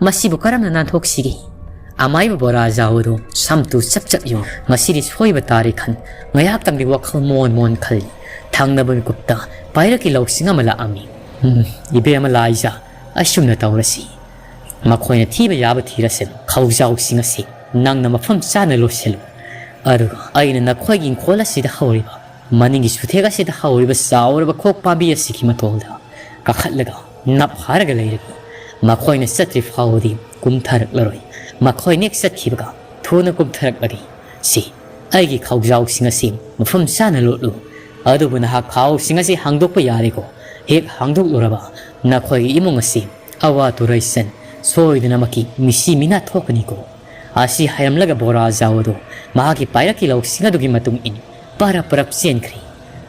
ꯃꯁꯤꯕꯨ ꯀꯔꯝꯅ ꯅꯥꯟꯊꯣꯛꯁꯤꯒꯦ? ꯑꯃꯥꯏꯕ ꯕꯣꯔꯥ ꯖꯥꯎ ꯑꯗꯨ ꯁꯝꯇꯨ ꯆꯞ ꯆꯞ ꯌꯨ꯫ ꯉꯁꯤꯗꯤ ꯁꯣꯏꯕ ꯇꯥꯔꯦ ꯈꯟ, ꯉꯥꯏꯍꯥꯛꯇꯪꯗꯤ ꯋꯥꯈꯜ ꯃꯣꯟ ꯃꯣꯟ ꯈꯜꯂꯤ꯫ ꯊꯪꯅꯕ ꯃꯤꯀꯨꯞꯇ ꯄꯥꯏꯔꯛꯀꯤ ꯂꯧꯁꯤꯡ ꯑꯃ ꯂꯥꯛꯑꯝꯃꯤ꯫ "ꯎꯝ, ꯏꯕꯦꯝꯃ ꯂꯥꯏꯖ, ꯑꯁꯨꯝꯅ ꯇꯧꯔꯁꯤ꯫ ꯃꯈꯣꯏꯅ ꯊꯤꯕ ꯌꯥꯕ ꯊꯤꯔꯁꯅꯨ꯫ ꯈꯧꯖꯥꯎꯁꯤꯡ ꯑꯁꯤ ꯅꯪꯅ ꯃꯐꯝ ꯆꯥꯅ ꯂꯣꯠꯁꯤꯜꯂꯨ꯫ ꯑꯗꯨꯒ ꯑꯩꯅ ꯅꯈꯣꯏꯒꯤ ꯏꯪꯈꯣꯜ ꯑꯁꯤꯗ ꯍꯧꯔꯤꯕ, ꯃꯅꯤꯡꯒꯤ ꯆꯨꯊꯦꯛ ꯑꯁꯤꯗ ꯍꯧꯔꯤꯕ ꯆꯥꯎꯔꯕ ꯈꯣꯛ ꯄꯥꯝꯕꯤ ꯑꯁꯤꯒꯤ ꯃꯇꯣꯜꯗ ꯀꯥꯈꯠꯂꯒ ꯅꯞ ꯍꯥꯔꯒ ꯂꯩꯔꯒꯦ꯫ ꯃꯈꯣꯏꯅ ꯆꯠꯇ꯭ꯔꯤ ꯐꯥꯎꯕꯗꯤ ꯀꯨꯝꯊꯔꯛꯂꯔꯣꯏ꯫ ꯃꯈꯣꯏꯅ ꯍꯦꯛ ꯆꯠꯈꯤꯕꯒ ꯊꯨꯅ ꯀꯨꯝꯊꯔꯛꯂꯒꯦ꯫ ꯁꯤ ꯑꯩꯒꯤ ꯈꯧꯖꯥꯎꯁꯤꯡ ꯑꯁꯤ ꯃꯐꯝ ꯆꯥꯅ ꯂꯣꯠꯂꯨ꯫ ꯑꯗꯨꯕꯨ ꯅꯍꯥꯛ ꯈꯥꯎꯁꯤꯡ ꯑꯁꯤ ꯍꯥꯡꯗꯣꯛꯄ ꯌꯥꯔꯦꯀꯣ? ꯍꯦꯛ ꯍꯥꯡꯗꯣꯛꯂꯨꯔꯕ ꯅꯈꯣꯏꯒꯤ ꯏꯃꯨꯡ ꯑꯁꯤ ꯑꯋꯥ ꯇꯨꯔꯩꯁꯟ ꯁꯣꯏꯗꯅꯃꯛꯀꯤ ꯃꯤꯁꯤ ꯃꯤꯅꯥ ꯊꯣꯛꯀꯅꯤꯀꯣ꯫ ꯑꯁꯤ ꯍꯥꯏꯔꯝꯂꯒ ꯕꯣꯔꯥ ꯖꯥꯎ ꯑꯗꯨ ꯃꯍꯥꯛꯀꯤ ꯄꯥꯏꯔꯛꯀꯤ ꯂꯧꯁꯤꯡ ꯑꯗꯨꯒꯤ ꯃꯇꯨꯡ ꯏꯟ ꯄꯔꯞ ꯄꯔꯞ ꯆꯦꯟꯈ꯭ꯔꯦ꯫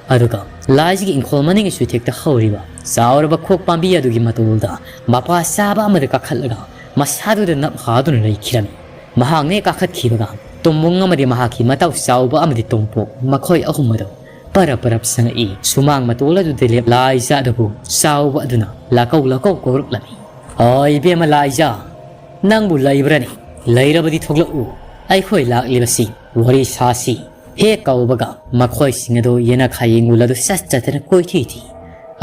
ꯑꯗꯨꯒ ꯂꯥꯏꯖꯒꯤ ꯏꯪꯈꯣꯜ ꯃꯅꯤꯡꯒꯤ ꯆꯨꯊꯦꯛꯇ ꯍꯧꯔꯤꯕ ꯆꯥꯎꯔꯕ ꯈꯣꯛ ꯄꯥꯝꯕꯤ ꯑꯗꯨꯒꯤ ꯃꯇꯣꯜꯗ ꯃꯄꯥ ꯆꯥꯕ ꯑꯃꯗ ꯀꯥꯈꯠꯂꯒ ꯃꯁꯥꯗꯨꯗ ꯅꯞ ꯍꯥꯗꯨꯅ ꯂꯩꯈꯤꯔꯝꯃꯤ꯫ ꯃꯍꯥꯛꯅ ꯍꯦꯛ ꯀꯥꯈꯠꯈꯤꯕꯒ ꯇꯨꯝꯕꯨꯡ ꯑꯃꯗꯤ ꯃꯍꯥꯛꯀꯤ ꯃꯇꯥꯎ ꯆꯥꯎꯕ ꯑꯃꯗꯤ ꯇꯣꯝꯄꯣꯛ, ꯃꯈꯣꯏ ꯑꯍꯨꯝ ꯑꯗꯨ ꯄꯔꯞ ꯄꯔꯞ ꯆꯪꯉꯛꯏ꯫ ꯁꯨꯃꯥꯡ ꯃꯇꯣꯜ ꯑꯗꯨꯗ ꯂꯦꯞ ꯂꯥꯏꯖ ꯑꯗꯨꯕꯨ ꯆꯥꯎꯕ ꯑꯗꯨꯅ ꯂꯥꯀꯧ ꯂꯥꯀꯧ ꯀꯧꯔꯛꯂꯝꯃꯤ꯫ "ꯑꯣ ꯏꯕꯦꯝꯃ ꯂꯥꯏꯖ, ꯅꯪꯕꯨ ꯂꯩꯕ꯭ꯔꯅꯤ? ꯂꯩꯔꯕꯗꯤ ꯊꯣꯛꯂꯛꯎ, ꯑꯩꯈꯣꯏ ꯂꯥꯛꯂꯤꯕꯁꯤ ꯋꯥꯔꯤ ꯁꯥꯁꯤ"꯫ ꯍꯦꯛ ꯀꯧꯕꯒ ꯃꯈꯣꯏꯁꯤꯡ ꯑꯗꯨ ꯌꯦꯅꯈꯥ ꯌꯦꯡꯒꯨꯜ ꯑꯗꯨ ꯁꯠ ꯆꯠꯇꯅ ꯀꯣꯏꯊꯤ ꯊꯤ꯫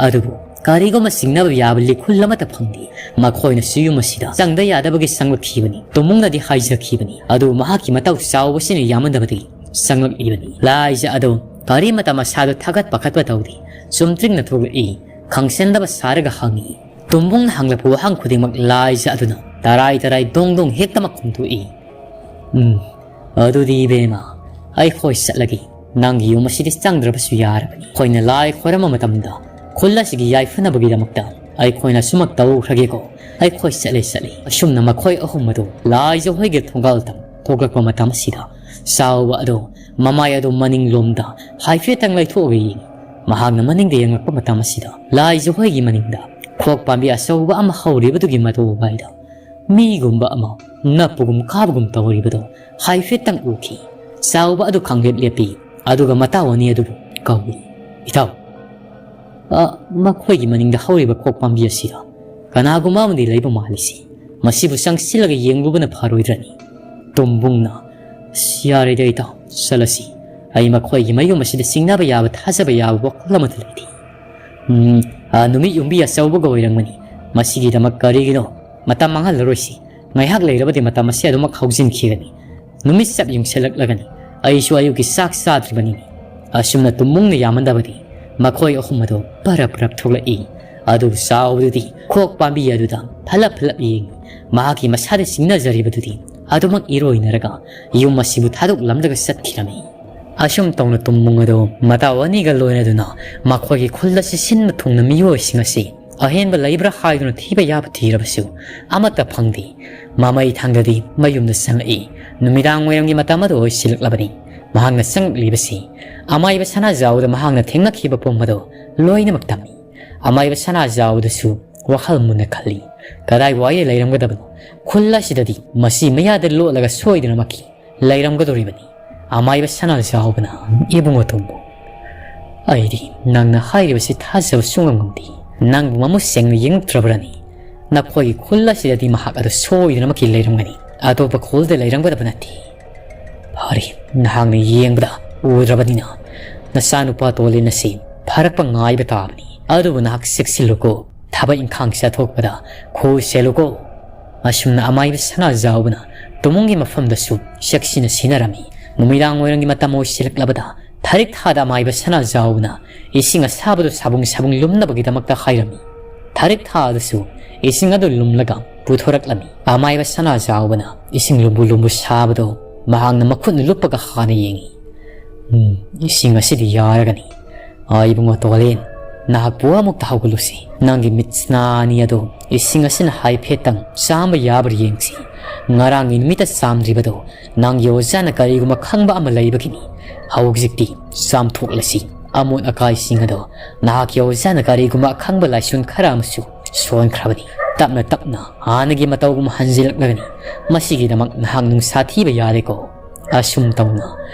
ꯑꯗꯨꯕꯨ ꯀꯔꯤꯒꯨꯝꯕ ꯆꯤꯡꯅꯕ ꯌꯥꯕ ꯂꯤꯈꯨꯜ ꯑꯃꯠꯇ ꯐꯪꯗꯦ꯫ ꯃꯈꯣꯏꯅꯁꯨ ꯌꯨꯝ ꯑꯁꯤꯗ ꯆꯪꯗ ꯌꯥꯗꯕꯒꯤ ꯆꯪꯂꯛꯈꯤꯕꯅꯤ꯫ ꯇꯨꯝꯃꯨꯡꯅꯗꯤ ꯍꯥꯏꯖꯈꯤꯕꯅꯤ, ꯑꯗꯨꯕꯨ ꯃꯍꯥꯛꯀꯤ ꯃꯇꯧ ꯆꯥꯎꯕꯁꯤꯅ ꯌꯥꯝꯃꯟꯗꯕꯗꯒꯤ ꯆꯪꯂꯛꯂꯤꯕꯅꯤ꯫ ꯂꯥꯏꯖ ꯑꯗꯨ ꯀꯔꯤꯃꯇ ꯃꯁꯥꯗꯨ ꯊꯥꯒꯠ ꯄꯥꯈꯠꯄ ꯇꯧꯗꯦ꯫ ꯆꯨꯝꯇ꯭ꯔꯤꯡꯅ ꯊꯣꯛꯂꯛꯏ꯫ ꯈꯪꯁꯟꯗꯕ ꯁꯥꯔꯒ ꯍꯪꯉꯤ꯫ ꯇꯨꯝꯕꯨꯡꯅ ꯍꯪꯂꯛꯄ ꯋꯥꯍꯪ ꯈꯨꯗꯤꯡꯃꯛ ꯂꯥꯏꯖ ꯑꯗꯨꯅ ꯇꯔꯥꯏ ꯇꯔꯥꯏ ꯗꯣꯡ ꯗꯣꯡ ꯍꯦꯛꯇꯃꯛ ꯈꯨꯝꯗꯣꯛꯏ꯫ "ꯎꯝ, ꯑꯗꯨꯗꯤ ꯏꯕꯦꯝꯃ, ꯑꯩꯈꯣꯏ ꯆꯠꯂꯒꯦ꯫ ꯅꯪꯒꯤ ꯌꯨꯝ ꯑꯁꯤꯗ ꯆꯪꯗ꯭ꯔꯕꯁꯨ ꯌꯥꯔꯕꯅꯤ꯫ ꯑꯩꯈꯣꯏꯅ ꯂꯥꯏ ꯈꯣꯏꯔꯝꯕ ꯃꯇꯝꯗ ꯈꯨꯜ ꯑꯁꯤꯒꯤ ꯌꯥꯏꯐꯅꯕꯒꯤꯗꯃꯛꯇ ꯑꯩꯈꯣꯏꯅ ꯑꯁꯨꯃꯛ ꯇꯧꯈ꯭ꯔꯒꯦꯀꯣ꯫ ꯑꯩꯈꯣꯏ ꯆꯠꯂꯦ, ꯆꯠꯂꯦ"꯫ ꯑꯁꯨꯝꯅ ꯃꯈꯣꯏ ꯑꯍꯨꯝ ꯑꯗꯨ ꯂꯥꯏꯖ ꯍꯣꯏꯒꯤ ꯊꯣꯡꯒꯥꯜ ꯇꯝ ꯊꯣꯛꯂꯛꯄ ꯃꯇꯝ ꯑꯁꯤꯗ ꯆꯥꯎꯕ ꯑꯗꯨ ꯃꯃꯥꯏ ꯑꯗꯨ ꯃꯅꯤꯡꯂꯣꯝꯗ ꯍꯥꯏꯐꯦꯠꯇꯪ ꯂꯩꯊꯣꯛꯑꯒ ꯌꯦꯡꯉꯤ꯫ ꯃꯍꯥꯛꯅ ꯃꯅꯤꯡꯗ ꯌꯦꯡꯂꯛꯄ ꯃꯇꯝ ꯑꯁꯤꯗ ꯂꯥꯏꯖ ꯍꯣꯏꯒꯤ ꯃꯅꯤꯡꯗ ꯈꯣꯛ ꯄꯥꯝꯕꯤ ꯑꯆꯧꯕ ꯑꯃ ꯍꯧꯔꯤꯕꯗꯨꯒꯤ ꯃꯇꯣꯜ ꯋꯥꯏꯗ ꯃꯤꯒꯨꯝꯕ ꯑꯃ ꯅꯞꯄꯒꯨꯝ ꯀꯥꯕꯒꯨꯝ ꯇꯧꯔꯤꯕꯗꯨ ꯍꯥꯏꯐꯦꯠꯇꯪ ꯎꯈꯤ꯫ ꯆꯥꯎꯕ ꯑꯗꯨ ꯈꯪꯂꯦꯞ ꯂꯦꯞꯄꯤ, ꯑꯗꯨꯒ ꯃꯇꯥꯎ ꯑꯅꯤ ꯑꯗꯨꯕꯨ ꯀꯧꯏ꯫ "ꯏꯇꯥꯎ, ꯑ, ꯃꯈꯣꯏꯒꯤ ꯃꯅꯤꯡꯗ ꯍꯧꯔꯤꯕ ꯈꯣꯛ ꯄꯥꯝꯕꯤ ꯑꯁꯤꯗ ꯀꯅꯥꯒꯨꯝꯕ ꯑꯃꯗꯤ ꯂꯩꯕ ꯃꯥꯜꯂꯤꯁꯤ꯫ ꯃꯁꯤꯕꯨ ꯆꯪꯁꯤꯜꯂꯒ ꯌꯦꯡꯂꯨꯕꯅ ꯐꯔꯣꯏꯗ꯭ꯔꯅꯤ?" ꯇꯣꯝꯕꯨꯡꯅ, "ꯑꯁ, ꯌꯥꯔꯦꯗ ꯏꯇꯥꯎ, ꯆꯠꯂꯁꯤ꯫ ꯑꯩ ꯃꯈꯣꯏꯒꯤ ꯃꯌꯨꯝ ꯑꯁꯤꯗ ꯆꯤꯡꯅꯕ ꯌꯥꯕ, ꯊꯥꯖꯕ ꯌꯥꯕ ꯋꯥꯈꯜ ꯑꯃꯠꯇ ꯂꯩꯇꯦ꯫ ꯎꯝ, ꯑ, ꯅꯨꯃꯤꯠ ꯌꯨꯝꯕꯤ ꯑꯆꯧꯕꯒ ꯑꯣꯏꯔꯝꯒꯅꯤ꯫ ꯃꯁꯤꯒꯤꯗꯃꯛ ꯀꯔꯤꯒꯤꯅꯣ ꯃꯇꯝ ꯃꯥꯡꯍꯜꯂꯔꯣꯏꯁꯤ꯫ ꯉꯥꯏꯍꯥꯛ ꯂꯩꯔꯕꯗꯤ ꯃꯇꯝ ꯑꯁꯤ ꯑꯗꯨꯃꯛ ꯍꯧꯖꯤꯟꯈꯤꯒꯅꯤ꯫ ꯅꯨꯃꯤꯠ ꯆꯞ ꯌꯨꯡꯁꯤꯜꯂꯛꯂꯒꯅꯤ꯫ ꯑꯩꯁꯨ ꯑꯌꯨꯛꯀꯤ ꯆꯥꯛ ꯆꯥꯗ꯭ꯔꯤꯕꯅꯤꯅꯦ꯫ ꯑꯁꯨꯝꯅ ꯇꯨꯝꯃꯨꯡꯅ ꯌꯥꯝꯃꯟꯗꯕꯗꯤ ꯃꯈꯣꯏ ꯑꯍꯨꯝ ꯑꯗꯨ ꯄꯔꯞ ꯄꯔꯞ ꯊꯣꯛꯂꯛꯏ꯫ ꯑꯗꯨꯕꯨ ꯆꯥꯎꯕꯗꯨꯗꯤ ꯈꯣꯛ ꯄꯥꯝꯕꯤ ꯑꯗꯨꯗ ꯐꯂꯞ ꯐꯂꯞ ꯌꯦꯡꯏ꯫ ꯃꯍꯥꯛꯀꯤ ꯃꯁꯥꯗ ꯆꯤꯡꯅꯖꯔꯤꯕꯗꯨꯗꯤ ꯑꯗꯨꯃꯛ ꯏꯔꯣꯏꯅꯔꯒ ꯌꯨꯝ ꯑꯁꯤꯕꯨ ꯊꯥꯗꯣꯛꯂꯝꯂꯒ ꯆꯠꯈꯤꯔꯝꯃꯤ꯫ ꯑꯁꯨꯝ ꯇꯧꯅ ꯇꯨꯝꯃꯨꯡ ꯑꯗꯨ ꯃꯇꯥꯎ ꯑꯅꯤꯒ ꯂꯣꯏꯅꯗꯨꯅ ꯃꯈꯣꯏꯒꯤ ꯈꯨꯜ ꯑꯁꯤ ꯁꯤꯟꯕ ꯊꯨꯡꯅ ꯃꯤꯑꯣꯏꯁꯤꯡ ꯑꯁꯤ ꯑꯍꯦꯟꯕ ꯂꯩꯕ꯭ꯔꯥ ꯍꯥꯏꯗꯨꯅ ꯊꯤꯕ ꯌꯥꯕ ꯊꯤꯔꯕꯁꯨ ꯑꯃꯠꯇ ꯐꯪꯗꯦ꯫ ꯃꯃꯩ ꯊꯪꯗꯗꯤ ꯃꯌꯨꯝꯗ ꯆꯪꯂꯛꯏ꯫ ꯅꯨꯃꯤꯗꯥꯡ ꯋꯥꯏꯔꯝꯒꯤ ꯃꯇꯝ ꯑꯗꯨ ꯑꯣꯏꯁꯤꯜꯂꯛꯂꯕꯅꯤ꯫ ꯃꯍꯥꯛꯅ ꯆꯪꯂꯛꯂꯤꯕꯁꯤ ꯑꯃꯥꯏꯕ ꯁꯅꯥꯖꯥꯎꯗ ꯃꯍꯥꯛꯅ ꯊꯦꯡꯅꯈꯤꯕ ꯄꯨꯝ ꯑꯗꯨ ꯂꯣꯏꯅꯃꯛ ꯇꯝꯃꯤ꯫ ꯑꯃꯥꯏꯕ ꯁꯅꯥꯖꯥꯎꯗꯁꯨ ꯋꯥꯈꯜ ꯃꯨꯟꯅ ꯈꯜꯂꯤ꯫ ꯀꯗꯥꯏ ꯋꯥꯏꯗ ꯂꯩꯔꯝꯒꯗꯕꯅꯣ? ꯈꯨꯜ ꯑꯁꯤꯗꯗꯤ ꯃꯁꯤ ꯃꯌꯥꯗ ꯂꯣꯠꯂꯒ ꯁꯣꯏꯗꯅꯃꯛꯀꯤ ꯂꯩꯔꯝꯒꯗꯧꯔꯤꯕꯅꯤ꯫ ꯑꯃꯥꯏꯕ ꯁꯅꯥꯖꯥꯎꯕꯅ, "ꯏꯕꯨꯡꯉꯣ ꯇꯣꯝꯕꯨ, ꯑꯩꯗꯤ ꯅꯪꯅ ꯍꯥꯏꯔꯤꯕꯁꯤ ꯊꯥꯖꯕ ꯁꯨꯡꯉꯝ ꯉꯝꯗꯦ꯫ ꯅꯪꯕꯨ ꯃꯃꯨꯠ ꯁꯦꯡꯅ ꯌꯦꯡꯉꯛꯇ꯭ꯔꯕ꯭ꯔꯅꯤ? ꯅꯈꯣꯏꯒꯤ ꯈꯨꯜ ꯑꯁꯤꯗꯗꯤ ꯃꯍꯥꯛ ꯑꯗꯨ ꯁꯣꯏꯗꯅꯃꯛꯀꯤ ꯂꯩꯔꯝꯒꯅꯤ꯫ ꯑꯇꯣꯞꯄ ꯈꯨꯜꯗ ꯂꯩꯔꯝꯒꯗꯕ ꯅꯠꯇꯦ꯫ ꯐꯔꯦ, ꯅꯍꯥꯛꯅ ꯌꯦꯡꯕꯗ ꯎꯗ꯭ꯔꯕꯅꯤꯅ ꯅꯆꯥꯅꯨꯄꯥ ꯇꯣꯂꯦꯟ ꯑꯁꯤ ꯐꯔꯛꯄ ꯉꯥꯏꯕ ꯇꯥꯕꯅꯤ꯫ ꯑꯗꯨꯕꯨ ꯅꯍꯥꯛ ꯆꯦꯛꯁꯤꯜꯂꯨꯀꯣ꯫ ꯊꯕꯛ ꯏꯪꯈꯥꯡ ꯆꯠꯊꯣꯛꯄꯗ ꯈꯨ ꯁꯦꯜꯂꯨꯀꯣ꯫" ꯑꯁꯨꯝꯅ ꯑꯃꯥꯏꯕ ꯁꯅꯥꯖꯥꯎꯕꯅ ꯇꯨꯃꯨꯡꯒꯤ ꯃꯐꯝꯗꯁꯨ ꯆꯦꯛꯁꯤꯟꯅ ꯁꯤꯟꯅꯔꯝꯃꯤ꯫ ꯅꯨꯃꯤꯗꯥꯡ ꯋꯥꯏꯔꯝꯒꯤ ꯃꯇꯝ ꯑꯣꯏꯁꯤꯜꯂꯛꯂꯕꯗ ꯊꯔꯤꯛ ꯊꯥꯗ ꯑꯃꯥꯏꯕ ꯁꯅꯥꯖꯥꯎꯕꯅ ꯏꯁꯤꯡ ꯑꯁꯥꯕꯗꯨ ꯁꯥꯕꯨꯡ ꯁꯥꯕꯨꯡ ꯂꯨꯝꯅꯕꯒꯤꯗꯃꯛꯇ ꯍꯥꯏꯔꯝꯃꯤ꯫ ꯊꯔꯤꯛ ꯊꯥꯗꯁꯨ ꯏꯁꯤꯡ ꯑꯗꯨ ꯂꯨꯝꯂꯒ ꯄꯨꯊꯣꯔꯛꯂꯝꯃꯤ꯫ ꯑꯃꯥꯏꯕ ꯁꯅꯥꯖꯥꯎꯕꯅ ꯏꯁꯤꯡ ꯂꯨꯝꯕꯨ ꯂꯨꯝꯕꯨ ꯁꯥꯕꯗꯨ ꯃꯍꯥꯛꯅ ꯃꯈꯨꯠꯅ ꯂꯨꯞꯄꯒ ꯍꯥꯟꯅ ꯌꯦꯡꯉꯤ꯫ "ꯎꯝ, ꯏꯁꯤꯡ ꯑꯁꯤꯗꯤ ꯌꯥꯔꯒꯅꯤ꯫ ꯑꯥ, ꯏꯕꯨꯡꯉꯣ ꯇꯣꯂꯦꯟ, ꯅꯍꯥꯛꯄꯨ ꯑꯃꯨꯛꯇ ꯍꯧꯒꯠꯂꯨꯁꯤ꯫ ꯅꯪꯒꯤ ꯃꯤꯠ ꯁꯅꯥ ꯑꯅꯤ ꯑꯗꯨ ꯏꯁꯤꯡ ꯑꯁꯤꯅ ꯍꯥꯏꯐꯦꯠꯇꯪ ꯆꯥꯝꯕ ꯌꯥꯕ꯭ꯔꯥ ꯌꯦꯡꯁꯤ꯫ ꯉꯔꯥꯡꯒꯤ ꯅꯨꯃꯤꯠꯇ ꯆꯥꯝꯗ꯭ꯔꯤꯕꯗꯨ ꯅꯪꯒꯤ ꯑꯣꯖꯥꯅ ꯀꯔꯤꯒꯨꯝꯕ ꯈꯪꯕ ꯑꯃ ꯂꯩꯕꯒꯤꯅꯤ꯫ ꯍꯧꯖꯤꯛꯇꯤ ꯆꯥꯝꯊꯣꯛꯂꯁꯤ꯫ ꯑꯃꯣꯠ ꯑꯀꯥꯏꯁꯤꯡ ꯑꯗꯣ ꯅꯍꯥꯛꯀꯤ ꯑꯣꯖꯥꯅ ꯀꯔꯤꯒꯨꯝꯕ ꯑꯈꯪꯕ ꯂꯥꯏꯁꯣꯟ ꯈꯔ ꯑꯃꯁꯨ ꯁꯣꯟꯈ꯭ꯔꯕꯅꯤ꯫ ꯇꯞꯅ ꯇꯞꯅ ꯍꯥꯟꯅꯒꯤ ꯃꯇꯧꯒꯨꯝ ꯍꯟꯖꯤꯜꯂꯛꯂꯒꯅꯤ꯫ ꯃꯁꯤꯒꯤꯗꯃꯛ ꯅꯍꯥꯛ ꯅꯨꯡꯁꯥ ꯊꯤꯕ ꯌꯥꯔꯦꯀꯣ꯫" ꯑꯁꯨꯝ ꯇꯧꯅ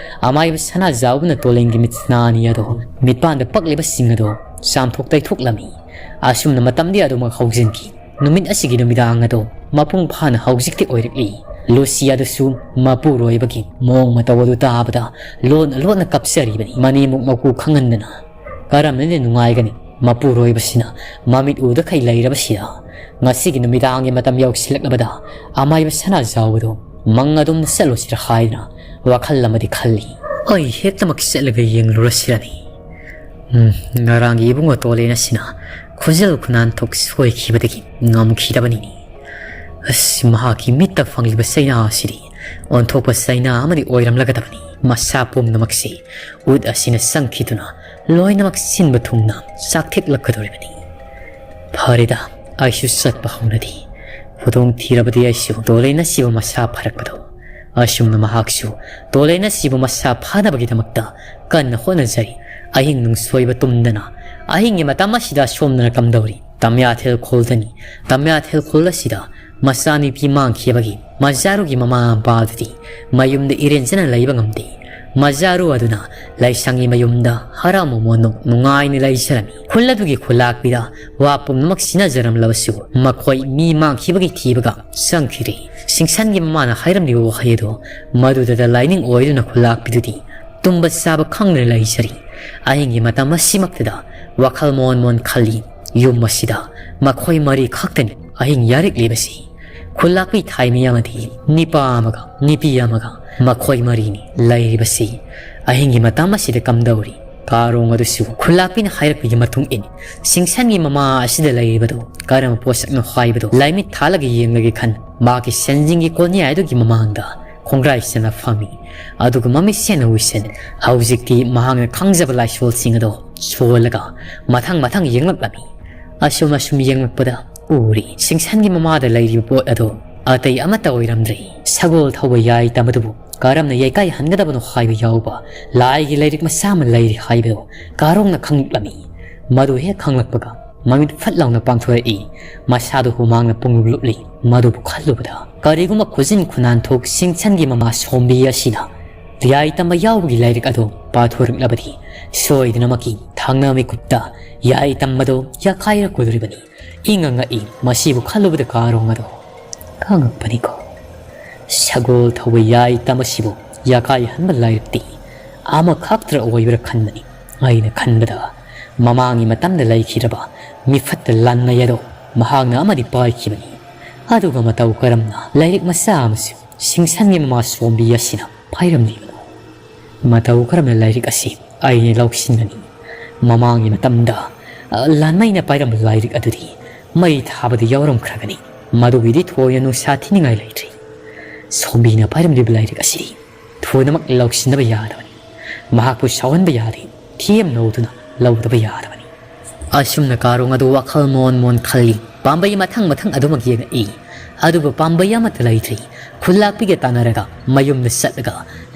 ꯑꯃꯥꯏꯕ ꯁꯅꯥꯖꯥꯎꯕꯅ ꯇꯣꯂꯦꯟꯒꯤ ꯃꯤꯠ ꯁꯅꯥ ꯑꯅꯤ ꯑꯗꯣ ꯃꯤꯠꯄꯥꯟꯗ ꯄꯛꯂꯤꯕꯁꯤꯡ ꯑꯗꯣ ꯆꯥꯝꯊꯣꯛ ꯇꯩꯊꯣꯛꯂꯝꯃꯤ꯫ ꯑꯁꯨꯝꯅ ꯃꯇꯝꯗꯤ ꯑꯗꯨꯃꯛ ꯍꯧꯖꯤꯟꯈꯤ꯫ ꯅꯨꯃꯤꯠ ꯑꯁꯤꯒꯤ ꯅꯨꯃꯤꯗꯥꯡ ꯑꯗꯣ ꯃꯄꯨꯡ ꯐꯥꯅ ꯍꯧꯖꯤꯛꯇꯤ ꯑꯣꯏꯔꯛꯂꯤ꯫ ꯂꯨꯁꯤ ꯑꯗꯨꯁꯨ ꯃꯄꯨꯔꯣꯏꯕꯒꯤ ꯃꯑꯣꯡ ꯃꯇꯧ ꯑꯗꯨ ꯇꯥꯕꯗ ꯂꯣꯟꯅ ꯂꯣꯟꯅ ꯀꯞꯆꯔꯤꯕꯅꯤ꯫ ꯃꯅꯦꯝꯕꯣꯛ ꯃꯀꯨ ꯈꯪꯍꯟꯗꯅ ꯀꯔꯝꯅꯗꯤ ꯅꯨꯡꯉꯥꯏꯒꯅꯤ? ꯃꯄꯨꯔꯣꯏꯕꯁꯤꯅ ꯃꯃꯤꯠ ꯎꯗꯈꯩ ꯂꯩꯔꯕꯁꯤꯗ ꯉꯁꯤꯒꯤ ꯅꯨꯃꯤꯗꯥꯡꯒꯤ ꯃꯇꯝ ꯌꯧꯁꯤꯜꯂꯛꯂꯕꯗ ꯑꯃꯥꯏꯕ ꯁꯅꯥꯖꯥꯎꯕꯗꯨ ꯃꯪ ꯑꯗꯨꯝ ꯆꯠꯂꯨꯁꯤꯔ ꯍꯥꯏꯗꯨꯅ ꯋꯥꯈꯜ ꯑꯃꯗꯤ ꯈꯜꯂꯤ꯫ ꯑꯩ ꯍꯦꯛꯇꯃꯛ ꯆꯠꯂꯒ ꯌꯦꯡꯂꯨꯔꯁꯤꯔꯅꯤ꯫ ꯎꯝ, ꯉꯔꯥꯡꯒꯤ ꯏꯕꯨꯡꯉꯣ ꯇꯣꯂꯦꯟ ꯑꯁꯤꯅ ꯈꯨꯖꯤꯜ ꯈꯨꯅꯥꯟꯊꯣꯛ ꯁꯣꯏꯈꯤꯕꯗꯒꯤ ꯉꯝꯈꯤꯗꯕꯅꯤꯅꯦ꯫ ꯑꯁ, ꯃꯍꯥꯛꯀꯤ ꯃꯤꯠꯇ ꯐꯪꯂꯤꯕ ꯆꯩꯅꯥ ꯑꯁꯤꯗꯤ ꯑꯣꯟꯊꯣꯛꯄ ꯆꯩꯅꯥ ꯑꯃꯗꯤ ꯑꯣꯏꯔꯝꯂꯒꯗꯕꯅꯤ꯫ ꯃꯁꯥ ꯄꯨꯝꯅꯃꯛꯁꯤ ꯎꯠ ꯑꯁꯤꯅ ꯆꯪꯈꯤꯗꯨꯅ ꯂꯣꯏꯅꯃꯛ ꯁꯤꯟꯕ ꯊꯨꯡꯅ ꯆꯥꯛꯊꯦꯛꯂꯛꯀꯗꯧꯔꯤꯕꯅꯤ꯫ ꯐꯔꯦꯗ, ꯑꯩꯁꯨ ꯆꯠꯄ ꯍꯧꯅꯗꯤ꯫ ꯈꯨꯗꯣꯡ ꯊꯤꯔꯕꯗꯤ ꯑꯩꯁꯨ ꯇꯣꯂꯦꯟ ꯑꯁꯤꯕꯨ ꯃꯁꯥ ꯐꯔꯛꯄꯗꯣ꯫ ꯑꯁꯨꯝꯅ ꯃꯍꯥꯛꯁꯨ ꯇꯣꯂꯦꯟ ꯑꯁꯤꯕꯨ ꯃꯁꯥ ꯐꯥꯅꯕꯒꯤꯗꯃꯛꯇ ꯀꯟꯅ ꯍꯣꯠꯅꯖꯔꯤ꯫ ꯑꯍꯤꯡ ꯅꯨꯡꯁꯣꯏꯕ ꯇꯨꯝꯗꯅ ꯑꯍꯤꯡꯒꯤ ꯃꯇꯝ ꯑꯁꯤꯗ ꯑꯁꯣꯝꯗꯅ ꯀꯝꯗꯧꯔꯤ? ꯇꯝꯌꯥꯊꯦꯜ ꯈꯨꯜꯗꯅꯤ꯫ ꯇꯝꯌꯥꯊꯦꯜ ꯈꯨꯜ ꯑꯁꯤꯗ ꯃꯆꯥꯅꯨꯄꯤ ꯃꯥꯡꯈꯤꯕꯒꯤ ꯃꯖꯥꯔꯨꯒꯤ ꯃꯃꯥ ꯃꯄꯥꯗꯨꯗꯤ ꯃꯌꯨꯝꯗ ꯏꯔꯦꯟꯖꯅ ꯂꯩꯕ ꯉꯝꯗꯦ꯫ ꯃꯖꯥꯔꯨ ꯑꯗꯨꯅ ꯂꯥꯏꯁꯪꯒꯤ ꯃꯌꯨꯝꯗ ꯍꯔꯥꯎ ꯃꯃꯣꯟ ꯅꯣꯛ ꯅꯨꯡꯉꯥꯏꯅ ꯂꯩꯖꯔꯝꯃꯤ꯫ ꯈꯨꯜ ꯑꯗꯨꯒꯤ ꯈꯨꯂꯥꯛꯄꯤꯗ ꯋꯥ ꯄꯨꯝꯅꯃꯛ ꯁꯤꯟꯅꯖꯔꯝꯂꯕꯁꯨ ꯃꯈꯣꯏ ꯃꯤ ꯃꯥꯡꯈꯤꯕꯒꯤ ꯊꯤꯕꯒ ꯆꯪꯈꯤꯗ꯭ꯔꯦ꯫ ꯁꯤꯡꯁꯟꯒꯤ ꯃꯃꯥꯅ ꯍꯥꯏꯔꯝꯂꯤꯕ ꯋꯥꯍꯩ ꯑꯗꯨ ꯃꯗꯨꯗꯇ ꯂꯥꯏꯅꯤꯡ ꯑꯣꯏꯗꯨꯅ ꯈꯨꯂꯥꯛꯄꯤꯗꯨꯗꯤ ꯇꯨꯝꯕ ꯆꯥꯕ ꯈꯪꯗꯅ ꯂꯩꯖꯔꯤ꯫ ꯑꯍꯤꯡꯒꯤ ꯃꯇꯝ ꯑꯁꯤꯃꯛꯇꯗ ꯋꯥꯈꯜ ꯃꯣꯟ ꯃꯣꯟ ꯈꯜꯂꯤ꯫ ꯌꯨꯝ ꯑꯁꯤꯗ ꯃꯈꯣꯏ ꯃꯔꯤ ꯈꯛꯇꯅꯤ ꯑꯍꯤꯡ ꯌꯥꯔꯤꯛꯂꯤꯕꯁꯤ꯫ ꯈꯨꯜꯂꯥꯛꯄꯤ ꯊꯥꯏꯃꯤ ꯑꯃꯗꯤ ꯅꯤꯄꯥ ꯑꯃꯒ ꯅꯨꯄꯤ ꯑꯃꯒ ꯃꯈꯣꯏ ꯃꯔꯤꯅꯤ ꯂꯩꯔꯤꯕꯁꯤ꯫ ꯑꯍꯤꯡꯒꯤ ꯃꯇꯝ ꯑꯁꯤꯗ ꯀꯝꯗꯧꯔꯤ? ꯀꯥꯔꯣꯡ ꯑꯗꯨꯁꯨ ꯈꯨꯜꯂꯥꯛꯄꯤꯅ ꯍꯥꯏꯔꯛꯄꯒꯤ ꯃꯇꯨꯡ ꯏꯟ ꯁꯤꯡꯁꯟꯒꯤ ꯃꯃꯥ ꯑꯁꯤꯗ ꯂꯩꯔꯤꯕꯗꯨ ꯀꯔꯝꯕ ꯄꯣꯠꯁꯛꯅꯣ ꯍꯥꯏꯕꯗꯨ ꯂꯥꯏꯃꯤꯠ ꯊꯥꯜꯂꯒ ꯌꯦꯡꯂꯒꯦ ꯈꯟ ꯃꯍꯥꯛꯀꯤ ꯁꯦꯟꯖꯤꯡꯒꯤ ꯀꯣꯟꯌꯥꯏ ꯑꯗꯨꯒꯤ ꯃꯃꯥꯡꯗ ꯈꯣꯡꯒ꯭ꯔꯥꯏ ꯆꯦꯟꯅ ꯐꯝꯃꯤ꯫ ꯑꯗꯨꯒ ꯃꯃꯤꯠ ꯁꯦꯟꯅ ꯎꯏꯁꯟ ꯍꯧꯖꯤꯛꯇꯤ ꯃꯍꯥꯛꯅ ꯈꯪꯖꯕ ꯂꯥꯏꯁꯣꯜꯁꯤꯡ ꯑꯗꯨ ꯁꯣꯜꯂꯒ ꯃꯊꯪ ꯃꯊꯪ ꯌꯦꯡꯂꯛꯂꯝꯃꯤ꯫ ꯑꯁꯨꯝ ꯑꯁꯨꯝ ꯌꯦꯡꯂꯛꯄꯗ ꯎꯔꯤ ꯁꯤꯡꯁꯟꯒꯤ ꯃꯃꯥꯗ ꯂꯩꯔꯤꯕ ꯄꯣꯠ ꯑꯗꯨ ꯑꯇꯩ ꯑꯃꯠꯇ ꯑꯣꯏꯔꯝꯗ꯭ꯔꯦ꯫ ꯁꯒꯣꯜ ꯊꯧꯕ ꯌꯥꯏ ꯇꯝꯕꯗꯨꯕꯨ ꯀꯔꯝꯅ ꯌꯩꯀꯥꯏ ꯍꯟꯒꯗꯕꯅꯣ ꯍꯥꯏꯕ ꯌꯥꯎꯕ ꯂꯥꯏꯒꯤ ꯂꯥꯏꯔꯤꯛ ꯃꯆꯥ ꯑꯃ ꯂꯩꯔꯤ ꯍꯥꯏꯕꯗꯨ ꯀꯥꯔꯣꯡꯅ ꯈꯪꯂꯛꯂꯝꯃꯤ꯫ ꯃꯗꯨ ꯍꯦꯛ ꯈꯪꯂꯛꯄꯒ ꯃꯃꯤꯠ ꯐꯠ ꯂꯥꯎꯅ ꯄꯥꯡꯊꯣꯔꯛꯏ꯫ ꯃꯁꯥꯗꯨ ꯍꯨꯃꯥꯡꯅ ꯄꯨꯡꯂꯨꯞ ꯂꯨꯞꯂꯤ꯫ ꯃꯗꯨꯕꯨ ꯈꯜꯂꯨꯕꯗ ꯀꯔꯤꯒꯨꯝꯕ ꯈꯨꯖꯤꯟ ꯈꯨꯅꯥꯟꯊꯣꯛ ꯁꯤꯡꯁꯟꯒꯤ ꯃꯃꯥ ꯁꯣꯝꯕꯤ ꯑꯁꯤꯅ ꯌꯥꯏ ꯇꯝꯕ ꯌꯥꯎꯕꯒꯤ ꯂꯥꯏꯔꯤꯛ ꯑꯗꯨ ꯄꯥꯊꯣꯔꯛꯂꯕꯗꯤ ꯁꯣꯏꯗꯅꯃꯛꯀꯤ ꯊꯥꯡꯅ ꯃꯤꯀꯨꯞꯇ ꯌꯥꯏ ꯇꯝꯕꯗꯨ ꯌꯥꯈꯥꯏꯔꯛꯀꯗꯧꯔꯤꯕꯅꯤ꯫ ꯏꯪꯉ ꯉꯛꯏ꯫ ꯃꯁꯤꯕꯨ ꯈꯜꯂꯨꯕꯗ ꯀꯥꯔꯣꯡ ꯑꯗꯨ ꯈꯪꯉꯛꯄꯅꯤꯀꯣ꯫ ꯁꯒꯣꯜ ꯊꯧꯕ ꯌꯥꯏ ꯇꯝꯕꯁꯤꯕꯨ ꯌꯥꯈꯥꯏꯍꯟꯕ ꯂꯥꯏꯔꯤꯛꯇꯤ ꯑꯃꯈꯛꯇ ꯑꯣꯏꯕ꯭ꯔꯥ ꯈꯟꯕꯅꯤ꯫ ꯑꯩꯅ ꯈꯟꯕꯗ ꯃꯃꯥꯡꯒꯤ ꯃꯇꯝꯗ ꯂꯩꯈꯤꯗ꯭ꯔꯕ ꯃꯤꯐꯠꯇ ꯂꯥꯟꯃꯩ ꯑꯗꯣ ꯃꯍꯥꯛꯅ ꯑꯃꯗꯤ ꯄꯥꯏꯈꯤꯕꯅꯤ꯫ ꯑꯗꯨꯒ ꯃꯇꯧ ꯀꯔꯝꯅ ꯂꯥꯏꯔꯤꯛ ꯃꯆꯥ ꯑꯃꯁꯨ ꯁꯤꯡꯁꯟꯒꯤ ꯃꯃꯥ ꯁꯣꯝꯕꯤ ꯑꯁꯤꯅ ꯄꯥꯏꯔꯝꯂꯤꯕꯅꯣ? ꯃꯇꯧ ꯀꯔꯝꯅ ꯂꯥꯏꯔꯤꯛ ꯑꯁꯤ ꯑꯩꯅ ꯂꯧꯁꯤꯟꯒꯅꯤ? ꯃꯃꯥꯡꯒꯤ ꯃꯇꯝꯗ, ꯑ, ꯂꯥꯟꯃꯩꯅ ꯄꯥꯏꯔꯝꯕ ꯂꯥꯏꯔꯤꯛ ꯑꯗꯨꯗꯤ ꯃꯩ ꯊꯥꯕꯗ ꯌꯥꯎꯔꯝꯈ꯭ꯔꯒꯅꯤ꯫ ꯃꯗꯨꯒꯤꯗꯤ ꯊꯣꯏꯅ ꯅꯨꯡꯁꯥ ꯊꯤꯅꯤꯡꯉꯥꯏ ꯂꯩꯇ꯭ꯔꯤ꯫ ꯁꯣꯝꯕꯤꯅ ꯄꯥꯏꯔꯝꯂꯤꯕ ꯂꯥꯏꯔꯤꯛ ꯑꯁꯤꯗꯤ ꯊꯨꯅꯃꯛ ꯂꯧꯁꯤꯟꯗꯕ ꯌꯥꯗꯕꯅꯤ꯫ ꯃꯍꯥꯛꯄꯨ ꯁꯥꯎꯍꯟꯕ ꯌꯥꯔꯦ, ꯊꯦꯝꯅꯧꯗꯨꯅ ꯂꯧꯗꯕ ꯌꯥꯗꯕꯅꯤ꯫ ꯑꯁꯨꯝꯅ ꯀꯥꯔꯣꯡ ꯑꯗꯨ ꯋꯥꯈꯜ ꯃꯣꯟ ꯃꯣꯟ ꯈꯜꯂꯤ꯫ ꯄꯥꯝꯕꯩ ꯃꯊꯪ ꯃꯊꯪ ꯑꯗꯨꯃꯛ ꯌꯦꯡꯉꯛꯏ꯫ ꯑꯗꯨꯕꯨ ꯄꯥꯝꯕꯩ ꯑꯃꯠꯇ ꯂꯩꯇ꯭ꯔꯤ꯫ ꯈꯨꯜꯂꯥꯛꯄꯤꯒ ꯇꯥꯟꯅꯔꯒ ꯃꯌꯨꯝꯗ ꯆꯠꯂꯒ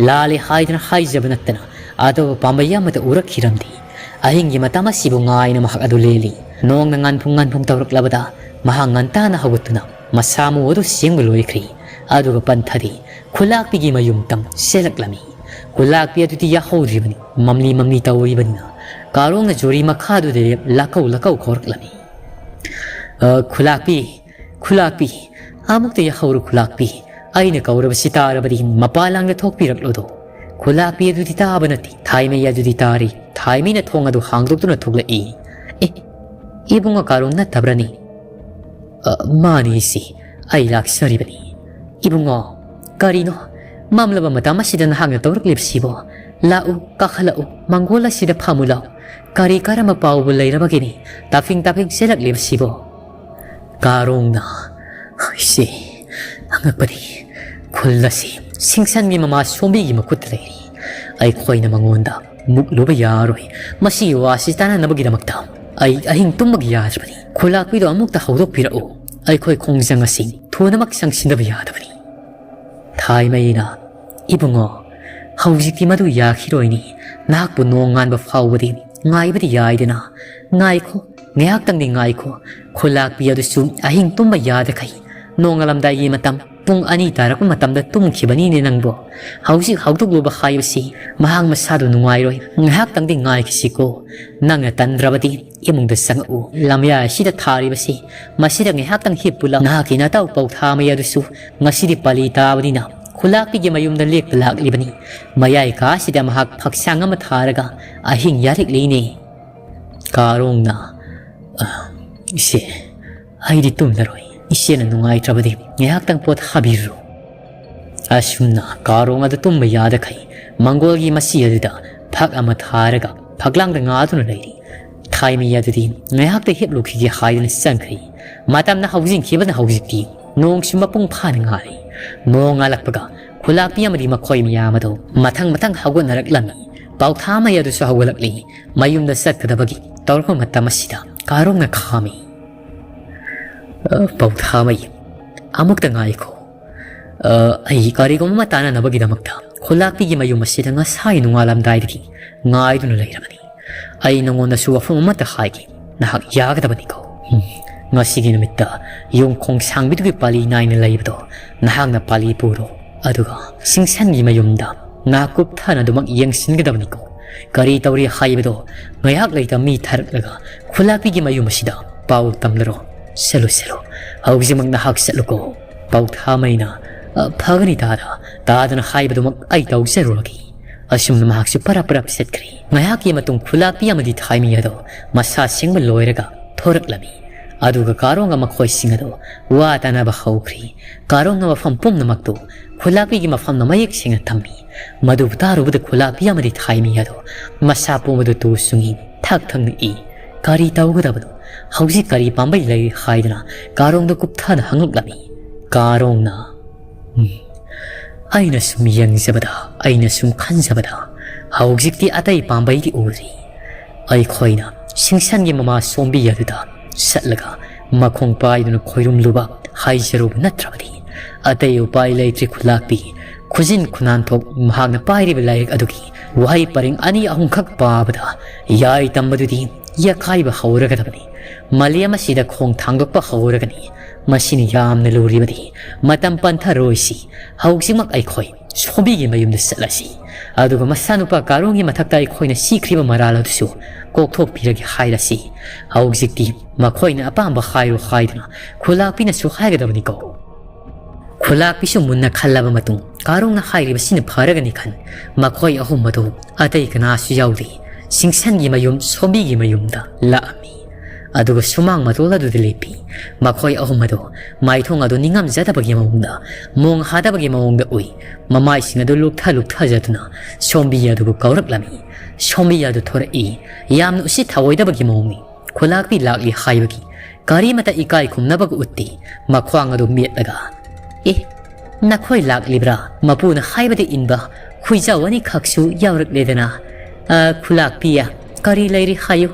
ꯂꯥꯜꯂꯦ ꯍꯥꯏꯗꯅ ꯍꯥꯏꯖꯕ ꯅꯠꯇꯅ ꯑꯇꯣꯞꯄ ꯄꯥꯝꯕꯩ ꯑꯃꯠꯇ ꯎꯔꯛꯈꯤꯔꯝꯗꯦ꯫ ꯑꯍꯤꯡꯒꯤ ꯃꯇꯝ ꯑꯁꯤꯕꯨ ꯉꯥꯏꯅ ꯃꯍꯥꯛ ꯑꯗꯨ ꯂꯦꯜꯂꯤ꯫ ꯅꯣꯡꯅ ꯉꯥꯟꯐꯨꯡ ꯉꯥꯟꯐꯨꯡ ꯇꯧꯔꯛꯂꯕꯗ ꯃꯍꯥꯛ ꯉꯟꯇꯥꯅ ꯍꯧꯒꯠꯇꯨꯅ ꯃꯁꯥ ꯃꯎ ꯑꯗꯨ ꯁꯦꯝꯕ ꯂꯣꯏꯈ꯭ꯔꯤ꯫ ꯑꯗꯨꯒ ꯄꯟꯊꯗꯤ ꯈꯨꯜꯂꯥꯛꯄꯤꯒꯤ ꯃꯌꯨꯝ ꯇꯝ ꯆꯦꯜꯂꯛꯂꯝꯃꯤ꯫ ꯈꯨꯜꯂꯥꯛꯄꯤ ꯑꯗꯨꯗꯤ ꯌꯥꯍꯧꯗ꯭ꯔꯤꯕꯅꯤ, ꯃꯝꯂꯤ ꯃꯝꯂꯤ ꯇꯧꯔꯤꯕꯅꯤꯅ ꯀꯥꯔꯣꯡꯅ ꯖꯨꯔꯤ ꯃꯈꯥꯗꯨꯗ ꯂꯦꯞ ꯂꯥꯀꯧ ꯂꯥꯀꯧ ꯀꯧꯔꯛꯂꯝꯃꯤ꯫ "ꯑ, ꯈꯨꯜꯂꯥꯛꯄꯤ, ꯈꯨꯜꯂꯥꯛꯄꯤ, ꯑꯃꯨꯛꯇ ꯌꯥꯍꯧꯔꯨ ꯈꯨꯜꯂꯥꯛꯄꯤ꯫ ꯑꯩꯅ ꯀꯧꯔꯕꯁꯤ ꯇꯥꯔꯕꯗꯤ ꯃꯄꯥꯟ ꯂꯥꯡꯗ ꯊꯣꯛꯄꯤꯔꯛꯂꯣꯗꯣ꯫ ꯈꯨꯜꯂꯥꯛꯄꯤ ꯑꯗꯨꯗꯤ ꯇꯥꯕ ꯅꯠꯇꯦ, ꯊꯥꯏꯃꯩ ꯑꯗꯨꯗꯤ ꯇꯥꯔꯤ꯫" ꯊꯥꯏꯃꯩꯅ ꯊꯣꯡ ꯑꯗꯨ ꯍꯥꯡꯗꯣꯛꯇꯨꯅ ꯊꯣꯛꯂꯛꯏ꯫ "ꯑꯦ, ꯏꯕꯨꯡꯉꯣ ꯀꯥꯔꯣꯡ ꯅꯠꯇꯕ꯭ꯔꯅꯤ?" "ꯑ, ꯃꯥꯅꯤ ꯏꯆꯦ, ꯑꯩ ꯂꯥꯛꯆꯔꯤꯕꯅꯤ꯫" "ꯏꯕꯨꯡꯉꯣ, ꯀꯔꯤꯅꯣ? ꯃꯝꯂꯕ ꯃꯇꯝ ꯑꯁꯤꯗ ꯅꯍꯥꯛꯅ ꯇꯧꯔꯛꯂꯤꯕꯁꯤꯕꯣ? ꯂꯥꯛꯎ, ꯀꯥꯈꯠꯂꯛꯎ, ꯃꯪꯒꯣꯜ ꯑꯁꯤꯗ ꯐꯝꯃꯨ ꯂꯥꯎ꯫ ꯀꯔꯤ ꯀꯔꯝꯕ ꯄꯥꯎꯕꯨ ꯂꯩꯔꯕꯒꯦꯅꯦ? ꯇꯥꯐꯤꯡ ꯇꯥꯐꯤꯡ ꯆꯦꯜꯂꯛꯂꯤꯕꯁꯤꯕꯣ?" ꯀꯥꯔꯣꯡꯅ, "ꯏꯆꯦ, ꯑꯉꯛꯄꯅꯤ꯫ ꯈꯨꯜ ꯑꯁꯤ ꯁꯤꯡꯁꯟꯒꯤ ꯃꯃꯥ ꯁꯣꯝꯕꯤꯒꯤ ꯃꯈꯨꯠꯇ ꯂꯩꯔꯤ꯫ ꯑꯩꯈꯣꯏꯅ ꯃꯉꯣꯟꯗ ꯃꯨꯛꯂꯨꯕ ꯌꯥꯔꯣꯏ꯫ ꯃꯁꯤꯒꯤ ꯋꯥꯁꯤ ꯇꯥꯅꯅꯕꯒꯤꯗꯃꯛꯇ ꯑꯩ ꯑꯍꯤꯡ ꯇꯨꯝꯕꯒꯤ ꯌꯥꯗ꯭ꯔꯕꯅꯤ꯫ ꯈꯨꯜꯂꯥꯛꯄꯤꯗꯣ ꯑꯃꯨꯛꯇ ꯍꯧꯗꯣꯛꯄꯤꯔꯛꯎ꯫ ꯑꯩꯈꯣꯏ ꯈꯣꯡꯖꯪ ꯑꯁꯤ ꯊꯨꯅꯃꯛ ꯆꯪꯁꯤꯟꯗꯕ ꯌꯥꯗꯕꯅꯤ꯫" ꯊꯥꯏꯃꯩꯅ, "ꯏꯕꯨꯡꯉꯣ, ꯍꯧꯖꯤꯛꯇꯤ ꯃꯗꯨ ꯌꯥꯈꯤꯔꯣꯏꯅꯦ꯫ ꯅꯍꯥꯛꯄꯨ ꯅꯣꯡꯉꯥꯟꯕ ꯐꯥꯎꯕꯗꯤ ꯉꯥꯏꯕꯗꯤ ꯌꯥꯏꯗꯅ꯫ ꯉꯥꯏꯈꯣ, ꯉꯥꯏꯍꯥꯛꯇꯪꯗꯤ ꯉꯥꯏꯈꯣ꯫ ꯈꯨꯜꯂꯥꯛꯄꯤ ꯑꯗꯨꯁꯨ ꯑꯍꯤꯡ ꯇꯨꯝꯕ ꯌꯥꯗꯈꯩ ꯅꯣꯡꯉꯥꯜꯂꯝꯗꯥꯏꯒꯤ ꯃꯇꯝ ꯄꯨꯡ ꯑꯅꯤ ꯇꯥꯔꯛꯄ ꯃꯇꯝꯗ ꯇꯨꯝꯈꯤꯕꯅꯤꯅꯦ ꯅꯪꯕꯣ꯫ ꯍꯧꯖꯤꯛ ꯍꯧꯗꯣꯛꯂꯨꯕ ꯍꯥꯏꯕꯁꯤ ꯃꯍꯥꯛ ꯃꯁꯥꯗꯨ ꯅꯨꯡꯉꯥꯏꯔꯣꯏ꯫ ꯉꯥꯏꯍꯥꯛꯇꯪꯗꯤ ꯉꯥꯏꯈꯤꯁꯤꯀꯣ꯫ ꯅꯪꯅ ꯇꯟꯗ꯭ꯔꯕꯗꯤ ꯏꯃꯨꯡꯗ ꯆꯪꯉꯛꯎ꯫ ꯂꯝꯌꯥꯏ ꯑꯁꯤꯗ ꯊꯥꯔꯤꯕꯁꯤ ꯃꯁꯤꯗ ꯉꯥꯏꯍꯥꯛꯇꯪ ꯍꯤꯞꯄꯨ ꯂꯥꯎ꯫ ꯅꯍꯥꯛꯀꯤ ꯅꯇꯥꯎ ꯄꯧꯊꯥꯃꯩ ꯑꯗꯨꯁꯨ ꯉꯁꯤꯗꯤ ꯄꯥꯂꯤ ꯇꯥꯕꯅꯤꯅ ꯈꯨꯜꯂꯥꯛꯄꯤꯒꯤ ꯃꯌꯨꯝꯗ ꯂꯦꯛꯄ ꯂꯥꯛꯂꯤꯕꯅꯤ꯫ ꯃꯌꯥꯏ ꯀꯥꯁꯤꯗ ꯃꯍꯥꯛ ꯐꯛꯁꯥꯡ ꯑꯃ ꯊꯥꯔꯒ ꯑꯍꯤꯡ ꯌꯥꯔꯤꯛꯂꯤꯅꯦ꯫" ꯀꯥꯔꯣꯡꯅ, "ꯑ, ꯏꯆꯦ, "ꯑꯩꯗꯤ ꯇꯨꯝꯂꯔꯣꯏ꯫ ꯏꯆꯦꯅ ꯅꯨꯡꯉꯥꯏꯇ꯭ꯔꯕꯗꯤ ꯉꯥꯏꯍꯥꯛꯇꯪ ꯄꯣꯊꯥꯕꯤꯔꯨꯔꯣ꯫" ꯑꯁꯨꯝꯅ ꯀꯥꯔꯣꯡ ꯑꯗꯨ ꯇꯨꯝꯕ ꯌꯥꯗꯈꯩ ꯃꯪꯒꯣꯜꯒꯤ ꯃꯆꯤ ꯑꯗꯨꯗ ꯐꯛ ꯑꯃ ꯊꯥꯔꯒ ꯐꯛꯂꯥꯡꯗ ꯉꯥꯗꯨꯅ ꯂꯩꯔꯤ꯫ ꯊꯥꯏꯃꯤ ꯑꯗꯨꯗꯤ ꯉꯥꯏꯍꯥꯛꯇ ꯍꯤꯞꯂꯨꯈꯤꯒꯦ ꯍꯥꯏꯗꯨꯅ ꯆꯪꯈ꯭ꯔꯤ꯫ ꯃꯇꯝꯅ ꯍꯧꯖꯤꯟꯈꯤꯕꯅ ꯍꯧꯖꯤꯛꯇꯤ ꯅꯣꯡꯁꯨ ꯃꯄꯨꯡ ꯐꯥꯅ ꯉꯥꯜꯂꯤ꯫ ꯅꯣꯡ ꯉꯥꯜꯂꯛꯄꯒ ꯈꯨꯂꯥꯛꯄꯤ ꯑꯃꯗꯤ ꯃꯈꯣꯏ ꯃꯌꯥꯝ ꯑꯗꯨ ꯃꯊꯪ ꯃꯊꯪ ꯍꯧꯒꯠꯅꯔꯛꯂꯝꯃꯤ꯫ ꯄꯥꯎꯊꯥꯃꯩ ꯑꯗꯨꯁꯨ ꯍꯧꯒꯠꯂꯛꯂꯤ꯫ ꯃꯌꯨꯝꯗ ꯆꯠꯀꯗꯕꯒꯤ ꯇꯧꯔꯛꯄ ꯃꯇꯝ ꯑꯁꯤꯗ ꯀꯥꯔꯣꯡꯅ ꯈꯥꯝꯃꯤ꯫ "ꯑ, ꯄꯥꯎꯊꯥꯃꯩ, ꯑꯃꯨꯛꯇ ꯉꯥꯏꯈꯣ꯫ ꯑ, ꯑꯩ ꯀꯔꯤꯒꯨꯝꯕ ꯑꯃ ꯇꯥꯟꯅꯅꯕꯒꯤꯗꯃꯛꯇ ꯈꯨꯂꯥꯛꯄꯤꯒꯤ ꯃꯌꯨꯝ ꯑꯁꯤꯗ ꯉꯁꯥꯏ ꯅꯣꯡꯉꯥꯜꯂꯝꯗꯥꯏꯗꯒꯤ ꯉꯥꯏꯗꯨꯅ ꯂꯩꯔꯕꯅꯤ꯫ ꯑꯩ ꯅꯉꯣꯟꯗꯁꯨ ꯋꯥꯐꯝ ꯑꯃꯠꯇ ꯍꯥꯏꯒꯦ꯫ ꯅꯍꯥꯛ ꯌꯥꯒꯗꯕꯅꯤꯀꯣ꯫ ꯎꯝ, ꯉꯁꯤꯒꯤ ꯅꯨꯃꯤꯠꯇ ꯌꯨꯝꯈꯣꯡ ꯁꯥꯡꯕꯤꯗꯨꯒꯤ ꯄꯥꯂꯤ ꯅꯥꯏꯅ ꯂꯩꯕꯗꯣ ꯅꯍꯥꯛꯅ ꯄꯥꯂꯤ ꯄꯨꯔꯣ꯫ ꯑꯗꯨꯒ ꯁꯤꯡꯁꯟꯒꯤ ꯃꯌꯨꯝꯗ ꯉꯥ ꯀꯨꯞꯊꯅ ꯑꯗꯨꯃꯛ ꯌꯦꯡꯁꯤꯟꯒꯗꯕꯅꯤꯀꯣ꯫ ꯀꯔꯤ ꯇꯧꯔꯤ ꯍꯥꯏꯕꯗꯣ ꯉꯥꯏꯍꯥꯛ ꯂꯩꯇ ꯃꯤ ꯊꯥꯔꯛꯂꯒ ꯈꯨꯂꯥꯛꯄꯤꯒꯤ ꯃꯌꯨꯝ ꯑꯁꯤꯗ ꯄꯥꯎ ꯇꯝꯂꯔꯣ꯫ ꯆꯠꯂꯨ, ꯆꯠꯂꯨ꯫ ꯍꯧꯖꯤꯛꯃꯛ ꯅꯍꯥꯛ ꯆꯠꯂꯨꯀꯣ꯫" ꯄꯥꯎꯊꯥꯃꯩꯅ, "ꯑ, ꯐꯒꯅꯤ ꯇꯥꯗ꯫ ꯇꯥꯗꯅ ꯍꯥꯏꯕꯗꯨꯃꯛ ꯑꯩ ꯇꯧꯖꯔꯨꯔꯒꯦ꯫" ꯑꯁꯨꯝꯅ ꯃꯍꯥꯛꯁꯨ ꯄꯔꯞ ꯄꯔꯞ ꯆꯠꯈ꯭ꯔꯦ꯫ ꯉꯥꯏꯍꯥꯛꯀꯤ ꯃꯇꯨꯡ ꯈꯨꯂꯥꯛꯄꯤ ꯑꯃꯗꯤ ꯊꯥꯏꯃꯤ ꯑꯗꯣ ꯃꯁꯥ ꯁꯦꯡꯕ ꯂꯣꯏꯔꯒ ꯊꯣꯔꯛꯂꯝꯃꯤ꯫ ꯑꯗꯨꯒ ꯀꯥꯔꯣꯡꯒ ꯃꯈꯣꯏꯁꯤꯡ ꯑꯗꯣ ꯋꯥ ꯇꯥꯅꯕ ꯍꯧꯈ꯭ꯔꯤ꯫ ꯀꯥꯔꯣꯡꯅ ꯃꯐꯝ ꯄꯨꯝꯅꯃꯛꯇꯨ ꯈꯨꯂꯥꯛꯄꯤꯒꯤ ꯃꯐꯝꯗ ꯃꯌꯦꯛ ꯁꯦꯡꯅ ꯊꯝꯃꯤ꯫ ꯃꯗꯨꯕꯨ ꯇꯥꯔꯨꯕꯗ ꯈꯨꯂꯥꯛꯄꯤ ꯑꯃꯗꯤ ꯊꯥꯏꯃꯤ ꯑꯗꯣ ꯃꯁꯥ ꯄꯨꯝꯕꯗꯨ ꯇꯨ ꯆꯨꯡꯏ, ꯊꯛ ꯊꯛ ꯅꯤꯛꯏ꯫ "ꯀꯔꯤ ꯇꯧꯒꯗꯕꯅꯣ? ꯍꯧꯖꯤꯛ ꯀꯔꯤ ꯄꯥꯝꯕꯩ ꯂꯩ?" ꯍꯥꯏꯗꯨꯅ ꯀꯥꯔꯣꯡꯗ ꯀꯨꯞꯊꯅ ꯍꯪꯂꯛꯂꯝꯃꯤ꯫ ꯀꯥꯔꯣꯡꯅ, "ꯎꯝ, ꯑꯩꯅ ꯁꯨꯝ ꯌꯦꯡꯖꯕꯗ, ꯑꯩꯅ ꯁꯨꯝ ꯈꯟꯖꯕꯗ, ꯍꯧꯖꯤꯛꯇꯤ ꯑꯇꯩ ꯄꯥꯝꯕꯩꯗꯤ ꯎꯗ꯭ꯔꯤ꯫ ꯑꯩꯈꯣꯏꯅ ꯁꯤꯡꯁꯟꯒꯤ ꯃꯃꯥ ꯁꯣꯝꯕꯤ ꯑꯗꯨꯗ ꯆꯠꯂꯒ ꯃꯈꯣꯡ ꯄꯥꯏꯗꯨꯅ ꯈꯣꯏꯔꯨꯝꯂꯨꯕ ꯍꯥꯏꯖꯔꯨꯕ ꯅꯠꯇ꯭ꯔꯕꯗꯤ ꯑꯇꯩ ꯎꯄꯥꯏ ꯂꯩꯇ꯭ꯔꯤ ꯈꯨꯂꯥꯛꯄꯤ꯫ ꯈꯨꯖꯤꯟ ꯈꯨꯅꯥꯟꯊꯣꯛ ꯃꯍꯥꯛꯅ ꯄꯥꯏꯔꯤꯕ ꯂꯥꯏꯔꯤꯛ ꯑꯗꯨꯒꯤ ꯋꯥꯍꯩ ꯄꯔꯦꯡ ꯑꯅꯤ ꯑꯍꯨꯝꯈꯛ ꯄꯥꯕꯗ ꯌꯥꯏ ꯇꯝꯕꯗꯨꯗꯤ ꯌꯥꯀꯥꯏꯕ ꯍꯧꯔꯒꯗꯕꯅꯤ꯫ ꯃꯥꯂꯦꯝ ꯑꯁꯤꯗ ꯈꯣꯡ ꯊꯥꯡꯗꯣꯛꯄ ꯍꯧꯔꯒꯅꯤ꯫ ꯃꯁꯤꯅ ꯌꯥꯝꯅ ꯂꯨꯔꯤꯕꯗꯤ ꯃꯇꯝ ꯄꯟꯊꯔꯣꯏꯁꯤ꯫ ꯍꯧꯖꯤꯛꯃꯛ ꯑꯩꯈꯣꯏ ꯁꯣꯝꯕꯤꯒꯤ ꯃꯌꯨꯝꯗ ꯆꯠꯂꯁꯤ꯫ ꯑꯗꯨꯒ ꯃꯆꯥꯅꯨꯄꯥ ꯀꯥꯔꯣꯡꯒꯤ ꯃꯊꯛꯇ ꯑꯩꯈꯣꯏꯅ ꯁꯤꯈ꯭ꯔꯤꯕ ꯃꯔꯥꯜ ꯑꯗꯨꯁꯨ ꯀꯣꯛꯊꯣꯛꯄꯤꯔꯒꯦ ꯍꯥꯏꯔꯁꯤ꯫ ꯍꯧꯖꯤꯛꯇꯤ ꯃꯈꯣꯏꯅ ꯑꯄꯥꯝꯕ ꯍꯥꯏꯔꯣ ꯍꯥꯏꯗꯨꯅ ꯈꯨꯂꯥꯛꯄꯤꯅꯁꯨ ꯍꯥꯏꯒꯗꯕꯅꯤꯀꯣ꯫" ꯈꯨꯂꯥꯛꯄꯤꯁꯨ ꯃꯨꯟꯅ ꯈꯜꯂꯕ ꯃꯇꯨꯡ ꯀꯥꯔꯣꯡꯅ ꯍꯥꯏꯔꯤꯕꯁꯤꯅ ꯐꯔꯒꯅꯤ ꯈꯟ ꯃꯈꯣꯏ ꯑꯍꯨꯝ ꯑꯗꯨ ꯑꯇꯩ ꯀꯅꯥꯁꯨ ꯌꯥꯎꯗꯦ ꯁꯤꯡꯁꯟꯒꯤ ꯃꯌꯨꯝ ꯁꯣꯝꯕꯤꯒꯤ ꯃꯌꯨꯝꯗ ꯂꯥꯛꯑꯝꯃꯤ꯫ ꯑꯗꯨꯒ ꯁꯨꯃꯥꯡ ꯃꯇꯣꯜ ꯑꯗꯨꯗ ꯂꯦꯞꯄꯤ꯫ ꯃꯈꯣꯏ ꯑꯍꯨꯝ ꯑꯗꯨ ꯃꯥꯏꯊꯣꯡ ꯑꯗꯨ ꯅꯤꯡꯉꯝꯖꯗꯕꯒꯤ ꯃꯑꯣꯡꯗ, ꯃꯣꯡ ꯍꯥꯗꯕꯒꯤ ꯃꯑꯣꯡꯗ ꯎꯏ꯫ ꯃꯃꯥꯏꯁꯤꯡ ꯑꯗꯨ ꯂꯨꯛꯊ ꯂꯨꯛꯊꯖꯗꯨꯅ ꯁꯣꯝꯕꯤ ꯑꯗꯨꯕꯨ ꯀꯧꯔꯛꯂꯝꯃꯤ꯫ ꯁꯣꯝꯕꯤ ꯑꯗꯨ ꯊꯣꯔꯛꯏ꯫ ꯌꯥꯝꯅ ꯎꯁꯤꯠ ꯊꯑꯣꯏꯗꯕꯒꯤ ꯃꯑꯣꯡꯅꯤ꯫ ꯈꯨꯂꯥꯛꯄꯤ ꯂꯥꯛꯂꯤ ꯍꯥꯏꯕꯒꯤ ꯀꯔꯤꯃꯇ ꯏꯀꯥꯏ ꯈꯨꯝꯅꯕꯒ ꯎꯠꯇꯦ꯫ ꯃꯈ꯭ꯋꯥꯡ ꯑꯗꯨ ꯃꯦꯠꯂꯒ, "ꯑꯦ, ꯅꯈꯣꯏ ꯂꯥꯛꯂꯤꯕ꯭ꯔꯥ?" ꯃꯄꯨꯅ ꯍꯥꯏꯕꯗ ꯏꯟꯕ ꯈꯨꯏꯖꯥꯎ ꯑꯅꯤꯈꯛꯁꯨ ꯌꯥꯎꯔꯛꯂꯦꯗꯅ꯫ "ꯑ, ꯈꯨꯂꯥꯛꯄꯤ, ꯀꯔꯤ ꯂꯩꯔꯤ ꯍꯥꯏꯌꯨ꯫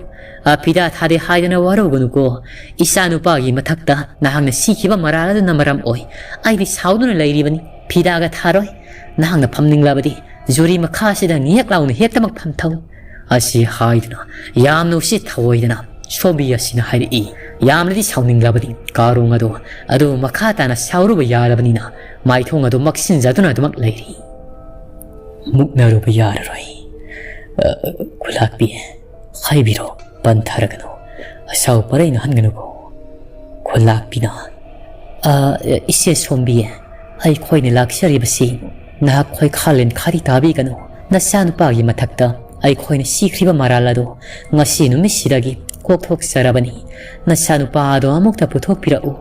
ꯑ, ꯐꯤꯗꯥ ꯊꯥꯗꯦ ꯍꯥꯏꯗꯅ ꯋꯥꯔꯧꯒꯅꯨꯀꯣ꯫ ꯏꯆꯥꯅꯨꯄꯥꯒꯤ ꯃꯊꯛꯇ ꯅꯍꯥꯛꯅ ꯁꯤꯈꯤꯕ ꯃꯔꯥꯜ ꯑꯗꯨꯅ ꯃꯔꯝ ꯑꯣꯏ꯫ ꯑꯩꯗꯤ ꯁꯥꯎꯗꯨꯅ ꯂꯩꯔꯤꯕꯅꯤ꯫ ꯐꯤꯗꯥꯒ ꯊꯥꯔꯣꯏ꯫ ꯅꯍꯥꯛꯅ ꯐꯝꯅꯤꯡꯂꯕꯗꯤ ꯖꯨꯔꯤ ꯃꯈꯥꯁꯤꯗ ꯉꯦꯛ ꯂꯥꯎꯅ ꯍꯦꯛꯇꯃꯛ ꯐꯝꯊꯧ"꯫ ꯑꯁꯤ ꯍꯥꯏꯗꯨꯅ ꯌꯥꯝꯅ ꯎꯁꯤꯠ ꯊꯑꯣꯏꯗꯅ ꯁꯣꯝꯕꯤ ꯑꯁꯤꯅ ꯍꯥꯏꯔꯛꯏ꯫ ꯌꯥꯝꯅꯗꯤ ꯁꯥꯎꯅꯤꯡꯂꯕꯗꯤ ꯀꯥꯔꯣꯡ ꯑꯗꯣ, ꯑꯗꯨꯕꯨ ꯃꯈꯥ ꯇꯥꯅ ꯁꯥꯎꯔꯨꯕ ꯌꯥꯗꯕꯅꯤꯅ ꯃꯥꯏꯊꯣꯡ ꯑꯗꯨ ꯃꯛꯁꯤꯟꯖꯗꯨꯅ ꯑꯗꯨꯃꯛ ꯂꯩꯔꯤ꯫ "ꯃꯨꯛꯅꯔꯨꯕ ꯌꯥꯔꯔꯣꯏ꯫ ꯑ, ꯈꯨꯂꯥꯛꯄꯤ, ꯍꯥꯏꯕꯤꯔꯣ, ꯄꯟꯊꯔꯒꯅꯨ꯫ ꯑꯁꯥꯎ ꯄꯔꯩ ꯅꯥꯍꯟꯒꯅꯨꯀꯣ"꯫ ꯈꯨꯂꯥꯛꯄꯤꯅ, "ꯑ, ꯏꯆꯦ ꯁꯣꯝꯕꯤ, ꯑꯩꯈꯣꯏꯅ ꯂꯥꯛꯆꯔꯤꯕꯁꯤ ꯅꯍꯥꯛ ꯈꯣꯏꯈꯥꯂꯦꯟ ꯈꯥꯔꯤ ꯇꯥꯕꯤꯒꯅꯨ꯫ ꯅꯆꯥꯅꯨꯄꯥꯒꯤ ꯃꯊꯛꯇ ꯑꯩꯈꯣꯏꯅ ꯁꯤꯈ꯭ꯔꯤꯕ ꯃꯔꯥꯜ ꯑꯗꯨ ꯉꯁꯤ ꯅꯨꯃꯤꯠꯁꯤꯗꯒꯤ ꯀꯣꯛꯊꯣꯛꯆꯔꯕꯅꯤ꯫ ꯅꯆꯥꯅꯨꯄꯥ ꯑꯗꯨ ꯑꯃꯨꯛꯇ ꯄꯨꯊꯣꯛꯄꯤꯔꯛꯎ꯫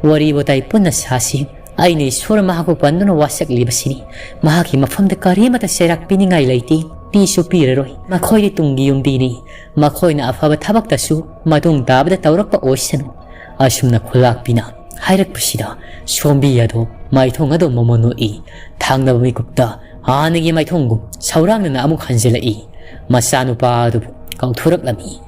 ꯋꯥꯔꯤ ꯋꯥꯇꯥꯏ ꯄꯨꯟꯅ ꯁꯥꯁꯤ꯫ ꯑꯩꯅ ꯏꯁꯣꯔ ꯃꯍꯥꯛꯄꯨ ꯄꯟꯗꯨꯅ ꯋꯥꯁꯛꯂꯤꯕꯁꯤꯅꯤ꯫ ꯃꯍꯥꯛꯀꯤ ꯃꯐꯝꯗ ꯀꯔꯤꯃꯠꯇ ꯆꯩꯔꯥꯛ ꯄꯤꯅꯤꯡꯉꯥꯏ ꯂꯩꯇꯦ꯫ ꯄꯤꯁꯨ ꯄꯤꯔꯔꯣꯏ꯫ ꯃꯈꯣꯏꯗꯤ ꯇꯨꯡꯒꯤ ꯌꯨꯝꯕꯤꯅꯤ꯫ ꯃꯈꯣꯏꯅ ꯑꯐꯕ ꯊꯕꯛꯇꯁꯨ ꯃꯇꯨꯡ ꯇꯥꯕꯗ ꯇꯧꯔꯛꯄ ꯑꯣꯏꯁꯅꯨ"꯫ ꯑꯁꯨꯝꯅ ꯈꯨꯂꯥꯛꯄꯤꯅ ꯍꯥꯏꯔꯛꯄꯁꯤꯗ ꯁꯣꯝꯕꯤ ꯑꯗꯣ ꯃꯥꯏꯊꯣꯡ ꯑꯗꯨ ꯃꯃꯣꯟ ꯅꯣꯛꯏ꯫ ꯊꯥꯡꯅꯕ ꯃꯤꯀꯨꯞꯇ ꯍꯥꯟꯅꯒꯤ ꯃꯥꯏꯊꯣꯡꯒꯨꯝ ꯁꯧꯔꯥꯡꯅꯅ ꯑꯃꯨꯛ ꯍꯟꯖꯤꯜꯂꯛꯏ꯫ ꯃꯆꯥꯅꯨꯄꯥ ꯑꯗꯨꯕꯨ ꯀꯥꯎꯊꯣꯔꯛꯂꯝꯃꯤ꯫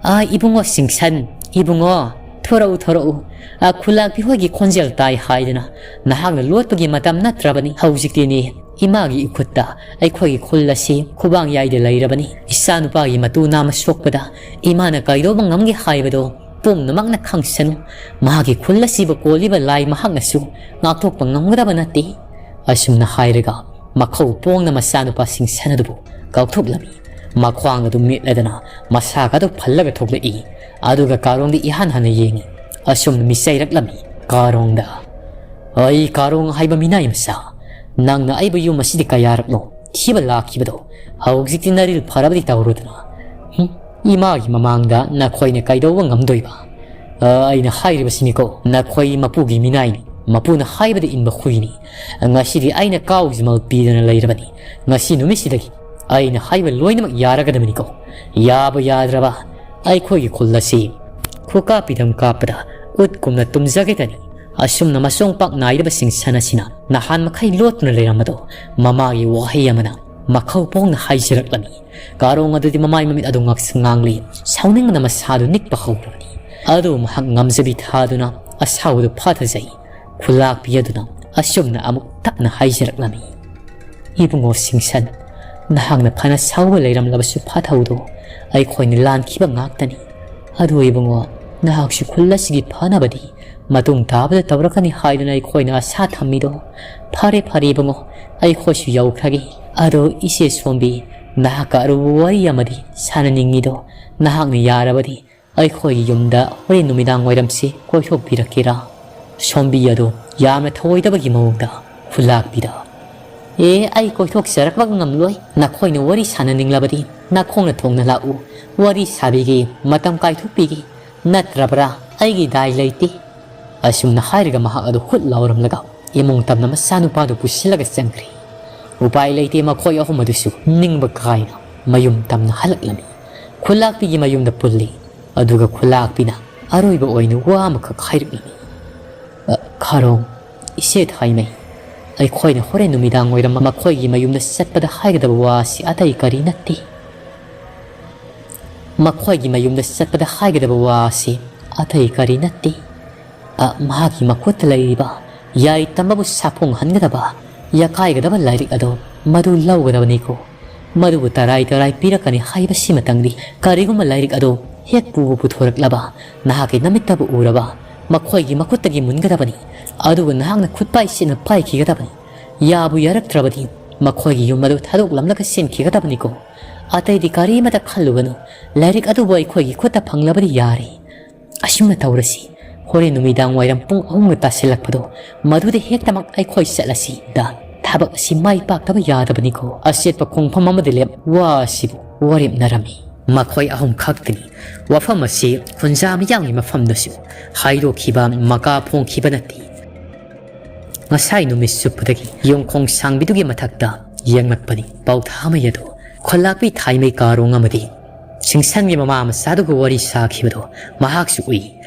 "ꯑꯥ, ꯏꯕꯨꯡꯉꯣ ꯁꯤꯡꯁꯟ, ꯏꯕꯨꯡꯉꯣ, ꯊꯣꯔꯛꯎ, ꯊꯣꯔꯛꯎ꯫ ꯑꯥ, ꯈꯨꯂꯥꯛꯄꯤ ꯍꯣꯏꯒꯤ ꯈꯣꯟꯖꯦꯜ ꯇꯥꯏ ꯍꯥꯏꯗꯅ ꯅꯍꯥꯛꯅ ꯂꯣꯠꯄꯒꯤ ꯃꯇꯝ ꯅꯠꯇ꯭ꯔꯕꯅꯤ꯫ ꯍꯧꯖꯤꯛꯇꯤꯅꯦ, ꯏꯃꯥꯒꯤ ꯏꯈꯨꯠꯇ ꯑꯩꯈꯣꯏꯒꯤ ꯈꯨꯜ ꯑꯁꯤ ꯈꯨꯕꯥꯡ ꯌꯥꯏꯗ ꯂꯩꯔꯕꯅꯤ꯫ ꯏꯆꯥꯅꯨꯄꯥꯒꯤ ꯃꯇꯨ ꯅꯥꯝꯃ ꯁꯣꯛꯄꯗ ꯏꯃꯥꯅ ꯀꯩꯗꯧꯕ ꯉꯝꯒꯦ ꯍꯥꯏꯕꯗꯣ ꯄꯨꯝꯅꯃꯛꯅ ꯈꯪꯁꯅꯨ꯫ ꯃꯍꯥꯛꯀꯤ ꯈꯨꯜ ꯑꯁꯤꯕꯨ ꯀꯣꯜꯂꯤꯕ ꯂꯥꯏ ꯃꯍꯥꯛꯅꯁꯨ ꯉꯥꯛꯊꯣꯛꯄ ꯉꯝꯒꯗꯕ ꯅꯠꯇꯦ"꯫ ꯑꯁꯨꯝꯅ ꯍꯥꯏꯔꯒ ꯃꯈꯧ ꯄꯣꯡꯅ ꯃꯆꯥꯅꯨꯄꯥ ꯁꯤꯡꯁꯟ ꯑꯗꯨꯕꯨ ꯀꯥꯎꯊꯣꯛꯂꯝꯃꯤ꯫ ꯃꯈ꯭ꯋꯥꯡ ꯑꯗꯨ ꯃꯦꯠꯂꯗꯅ ꯃꯁꯥꯒ ꯑꯗꯨ ꯐꯜꯂꯒ ꯊꯣꯛꯂꯛꯏ꯫ ꯑꯗꯨꯒ ꯀꯥꯔꯣꯡꯗ ꯏꯍꯥꯟ ꯍꯥꯟꯅ ꯌꯦꯡꯉꯤ꯫ ꯑꯁꯨꯝꯅ ꯃꯤꯆꯩꯔꯛꯂꯝꯃꯤ꯫ ꯀꯥꯔꯣꯡꯗ, "ꯑꯩ ꯀꯥꯔꯣꯡ ꯍꯥꯏꯕ ꯃꯤꯅꯥꯏ ꯃꯆꯥ, ꯅꯪꯅ ꯑꯩꯕꯨ ꯌꯨꯝ ꯑꯁꯤꯗ ꯀꯌꯥꯔꯛꯅꯣ ꯊꯤꯕ ꯂꯥꯛꯈꯤꯕꯗꯣ? ꯍꯧꯖꯤꯛꯇꯤ ꯅꯔꯤꯜ ꯐꯔꯕꯗꯤ ꯇꯧꯔꯨꯗꯅ꯫ ꯍꯨꯝ, "ꯏꯃꯥꯒꯤ ꯃꯃꯥꯡꯗ ꯅꯈꯣꯏꯅ ꯀꯩꯗꯧꯕ ꯉꯝꯗꯣꯏꯕ? ꯑ, ꯑꯩꯅ ꯍꯥꯏꯔꯤꯕꯁꯤꯅꯤꯀꯣ, ꯅꯈꯣꯏ ꯃꯄꯨꯒꯤ ꯃꯤꯅꯥꯏꯅꯤ, ꯃꯄꯨꯅ ꯍꯥꯏꯕꯗ ꯏꯟꯕ ꯍꯨꯏꯅꯤ꯫ ꯉꯁꯤꯗꯤ ꯑꯩꯅ ꯀꯥꯎꯖꯃꯜ ꯄꯤꯗꯅ ꯂꯩꯔꯕꯅꯤ꯫ ꯉꯁꯤ ꯅꯨꯃꯤꯠꯁꯤꯗꯒꯤ ꯑꯩꯅ ꯍꯥꯏꯕ ꯂꯣꯏꯅꯃꯛ ꯌꯥꯔꯒꯗꯕꯅꯤꯀꯣ꯫ ꯌꯥꯕ ꯌꯥꯗ꯭ꯔꯕ ꯑꯩꯈꯣꯏꯒꯤ ꯈꯨꯜ ꯑꯁꯤ ꯈꯨꯀꯥꯞ ꯄꯤꯗꯝ ꯀꯥꯞꯄꯗ ꯎꯠ ꯀꯨꯝꯅ ꯇꯨꯝꯖꯈꯤꯗꯅꯤ꯫ ꯑꯁꯨꯝꯅ ꯃꯁꯣꯡ ꯄꯥꯛ ꯅꯥꯏꯗꯕ ꯁꯤꯡꯁꯟ ꯑꯁꯤꯅ ꯅꯍꯥꯟ ꯃꯈꯩ ꯂꯣꯠꯇꯨꯅ ꯂꯩꯔꯝꯕꯗꯣ ꯃꯃꯥꯒꯤ ꯋꯥꯍꯩ ꯑꯃꯅ ꯃꯈꯧ ꯄꯣꯡꯅ ꯍꯥꯏꯖꯔꯛꯂꯝꯃꯤ꯫ ꯀꯥꯔꯣꯡ ꯑꯗꯨꯗꯤ ꯃꯃꯥꯏ ꯃꯃꯤꯠ ꯑꯗꯨ ꯉꯥꯛꯁꯪ ꯉꯥꯡꯂꯤ꯫ ꯁꯥꯎꯅꯤꯡꯕꯅ ꯃꯁꯥꯗꯨ ꯅꯤꯛꯄ ꯍꯧꯔꯕꯅꯤ꯫ ꯑꯗꯨꯕꯨ ꯃꯍꯥꯛ ꯉꯝꯖꯕꯤ ꯊꯥꯗꯨꯅ ꯑꯁꯥꯎꯕꯗꯨ ꯐꯥꯊꯖꯩ꯫ ꯈꯨꯂꯥꯛꯄꯤ ꯑꯗꯨꯅ ꯑꯁꯨꯝꯅ ꯑꯃꯨꯛ ꯇꯞꯅ ꯍꯥꯏꯖꯔꯛꯂꯝꯃꯤ: "ꯏꯕꯨꯡꯉꯣ ꯁꯤꯡꯁꯟ, ꯅꯍꯥꯛꯅ ꯐꯅ ꯁꯥꯎꯕ ꯂꯩꯔꯝꯂꯕꯁꯨ ꯐꯥꯊꯧꯗꯣ, ꯑꯩꯈꯣꯏꯅ ꯂꯥꯟꯈꯤꯕ ꯉꯥꯛꯇꯅꯤ꯫ ꯑꯗꯨ ꯏꯕꯨꯡꯉꯣ, ꯅꯍꯥꯛꯁꯨ ꯈꯨꯜ ꯑꯁꯤꯒꯤ ꯐꯅꯕꯗꯤ ꯃꯇꯨꯡ ꯇꯥꯕꯗ ꯇꯧꯔꯛꯀꯅꯤ ꯍꯥꯏꯗꯨꯅ ꯑꯩꯈꯣꯏꯅ ꯑꯁꯥ ꯊꯝꯃꯤꯗꯣ꯫ ꯐꯔꯦ, ꯐꯔꯦ ꯏꯕꯨꯡꯉꯣ, ꯑꯩꯈꯣꯏꯁꯨ ꯌꯧꯈ꯭ꯔꯒꯦ꯫ ꯑꯗꯣ ꯏꯆꯦ ꯁꯣꯝꯕꯤ, ꯅꯍꯥꯛꯀ ꯑꯔꯨꯕ ꯋꯥꯔꯤ ꯑꯃꯗꯤ ꯁꯥꯟꯅꯅꯤꯡꯉꯤꯗꯣ, ꯅꯍꯥꯛꯅ ꯌꯥꯔꯕꯗꯤ ꯑꯩꯈꯣꯏꯒꯤ ꯌꯨꯝꯗ ꯍꯣꯔꯦꯟ ꯅꯨꯃꯤꯗꯥꯡ ꯋꯥꯏꯔꯝꯁꯤ ꯀꯣꯏꯊꯣꯛꯄꯤꯔꯛꯀꯦꯔꯥ?" ꯁꯣꯝꯕꯤ ꯑꯗꯨ ꯌꯥꯝꯅ ꯊꯧꯑꯣꯏꯗꯕꯒꯤ ꯃꯑꯣꯡꯗ ꯈꯨꯂꯥꯛꯄꯤꯗ, "ꯑꯦ, ꯑꯩ ꯀꯣꯏꯊꯣꯛꯆꯔꯛꯄ ꯉꯝꯂꯣꯏ꯫ ꯅꯈꯣꯏꯅ ꯋꯥꯔꯤ ꯁꯥꯟꯅꯅꯤꯡꯂꯕꯗꯤ ꯅꯈꯣꯡꯅ ꯊꯣꯡꯅ ꯂꯥꯛꯎ꯫ ꯋꯥꯔꯤ ꯁꯥꯕꯤꯒꯦ, ꯃꯇꯝ ꯀꯥꯏꯊꯣꯛꯄꯤꯒꯦ꯫ ꯅꯠꯇ꯭ꯔꯕ꯭ꯔꯥ? ꯑꯩꯒꯤ ꯗꯥꯏ ꯂꯩꯇꯦ꯫" ꯑꯁꯨꯝꯅ ꯍꯥꯏꯔꯒ ꯃꯍꯥꯛ ꯑꯗꯨ ꯍꯨꯠ ꯂꯥꯎꯔꯝꯂꯒ ꯏꯃꯨꯡ ꯇꯝꯅ ꯃꯆꯥꯅꯨꯄꯥꯗꯨ ꯄꯨꯁꯤꯜꯂꯒ ꯆꯪꯈ꯭ꯔꯦ꯫ ꯎꯄꯥꯏ ꯂꯩꯇꯦ, ꯃꯈꯣꯏ ꯑꯍꯨꯝ ꯑꯗꯨꯁꯨ ꯅꯤꯡꯕ ꯀꯥꯏꯅ ꯃꯌꯨꯝ ꯇꯝꯅ ꯍꯜꯂꯛꯂꯝꯃꯤ꯫ ꯈꯨꯂꯥꯛꯄꯤꯒꯤ ꯃꯌꯨꯝꯗ ꯄꯨꯜꯂꯤ꯫ ꯑꯗꯨꯒ ꯈꯨꯂꯥꯛꯄꯤꯅ ꯑꯔꯣꯏꯕ ꯑꯣꯏꯅ ꯋꯥ ꯑꯃꯈꯛ ꯍꯥꯏꯔꯛꯂꯝꯃꯤ: "ꯑ, ꯈꯥꯔꯣꯡ, ꯏꯆꯦ ꯊꯥꯏꯃꯩ, ꯑꯩꯈꯣꯏꯅ ꯍꯣꯔꯦꯟ ꯅꯨꯃꯤꯗꯥꯡ ꯋꯥꯏꯔꯝ ꯃꯈꯣꯏꯒꯤ ꯃꯌꯨꯝꯗ ꯆꯠꯄꯗ ꯍꯥꯏꯒꯗꯕ ꯋꯥ ꯑꯁꯤ ꯑꯇꯩ ꯀꯔꯤ ꯅꯠꯇꯦ꯫ ꯃꯈꯣꯏꯒꯤ ꯃꯌꯨꯝꯗ ꯆꯠꯄꯗ ꯍꯥꯏꯒꯗꯕ ꯋꯥ ꯑꯁꯤ ꯑꯇꯩ ꯀꯔꯤ ꯅꯠꯇꯦ꯫ ꯑ, ꯃꯍꯥꯛꯀꯤ ꯃꯈꯨꯠꯇ ꯂꯩꯔꯤꯕ ꯌꯥꯏ ꯇꯝꯕꯕꯨ ꯁꯥꯐꯣꯡꯍꯟꯒꯗꯕ, ꯌꯥꯀꯥꯏꯒꯗꯕ ꯂꯥꯏꯔꯤꯛ ꯑꯗꯣ ꯃꯗꯨ ꯂꯧꯒꯗꯕꯅꯤꯀꯣ꯫ ꯃꯗꯨꯕꯨ ꯇꯔꯥꯏ ꯇꯔꯥꯏ ꯄꯤꯔꯛꯀꯅꯤ ꯍꯥꯏꯕꯁꯤꯃꯇꯪꯗꯤ, ꯀꯔꯤꯒꯨꯝꯕ ꯂꯥꯏꯔꯤꯛ ꯑꯗꯣ ꯍꯦꯛ ꯄꯨꯕ ꯄꯨꯊꯣꯔꯛꯂꯕ, ꯅꯍꯥꯛꯀꯤ ꯅꯃꯤꯠꯇꯕꯨ ꯎꯔꯕ, ꯃꯈꯣꯏꯒꯤ ꯃꯈꯨꯠꯇꯒꯤ ꯃꯨꯟꯒꯗꯕꯅꯤ꯫ ꯑꯗꯨꯒ ꯅꯍꯥꯛꯅ ꯈꯨꯠꯄꯥꯏ ꯁꯦꯠꯅ ꯄꯥꯏꯈꯤꯒꯗꯕꯅꯤ꯫ ꯌꯥꯕꯨ ꯌꯥꯔꯛꯇ꯭ꯔꯕꯗꯤ ꯃꯈꯣꯏꯒꯤ ꯌꯨꯝ ꯑꯗꯨ ꯊꯥꯗꯣꯛꯂꯝꯂꯒ ꯆꯦꯟꯈꯤꯒꯗꯕꯅꯤꯀꯣ꯫ ꯑꯇꯩꯗꯤ ꯀꯔꯤꯃꯇ ꯈꯜꯂꯨꯒꯅꯨ꯫ ꯂꯥꯏꯔꯤꯛ ꯑꯗꯨꯕꯨ ꯑꯩꯈꯣꯏꯒꯤ ꯈꯨꯠꯇ ꯐꯪꯂꯕꯗꯤ ꯌꯥꯔꯦ꯫ ꯑꯁꯨꯝꯅ ꯇꯧꯔꯁꯤ꯫ ꯍꯣꯔꯦꯟ ꯅꯨꯃꯤꯗꯥꯡ ꯋꯥꯏꯔꯝ ꯄꯨꯡ ꯑꯍꯨꯝꯒ ꯇꯥꯁꯤꯜꯂꯛꯄꯗꯣ, ꯃꯗꯨꯗ ꯍꯦꯛꯇꯃꯛ ꯑꯩꯈꯣꯏ ꯆꯠꯂꯁꯤ꯫ ꯗ, ꯊꯕꯛ ꯑꯁꯤ ꯃꯥꯏ ꯄꯥꯛꯇꯕ ꯌꯥꯗꯕꯅꯤꯀꯣ꯫ ꯑꯆꯦꯠꯄ ꯈꯣꯡꯐꯝ ꯑꯃꯗ ꯂꯦꯞ ꯋꯥ ꯑꯁꯤꯕꯨ ꯋꯥꯔꯦꯞꯅꯔꯝꯃꯤ꯫ ꯃꯈꯣꯏ ꯑꯍꯨꯝ ꯈꯛꯇꯅꯤ꯫ ꯋꯥꯐꯝ ꯑꯁꯤ ꯈꯨꯟꯖꯥ ꯃꯤꯌꯥꯝꯒꯤ ꯃꯐꯝꯗꯁꯨ ꯍꯥꯏꯗꯣꯛꯈꯤꯕ ꯃꯀꯥ ꯐꯣꯡꯈꯤꯕ ꯅꯠꯇꯦ꯫ ꯉꯁꯥꯏ ꯅꯨꯃꯤꯠ ꯆꯨꯞꯄꯗꯒꯤ ꯌꯣꯡꯈꯣꯡ ꯁꯥꯡꯕꯤꯗꯨꯒꯤ ꯃꯊꯛꯇ ꯌꯦꯡꯂꯛꯄꯅꯤ꯫ ꯄꯥꯎꯊꯥꯃꯩ ꯑꯗꯨ ꯈꯨꯜꯂꯥꯛꯄꯤ ꯊꯥꯏꯃꯩ ꯀꯥꯔꯣꯡ ꯑꯃꯗꯤ ꯁꯤꯡꯁꯟꯒꯤ ꯃꯃꯥ ꯃꯆꯥꯗꯨꯒ ꯋꯥꯔꯤ ꯁꯥꯈꯤꯕꯗꯣ ꯃꯍꯥꯛꯁꯨ ꯎꯏ꯫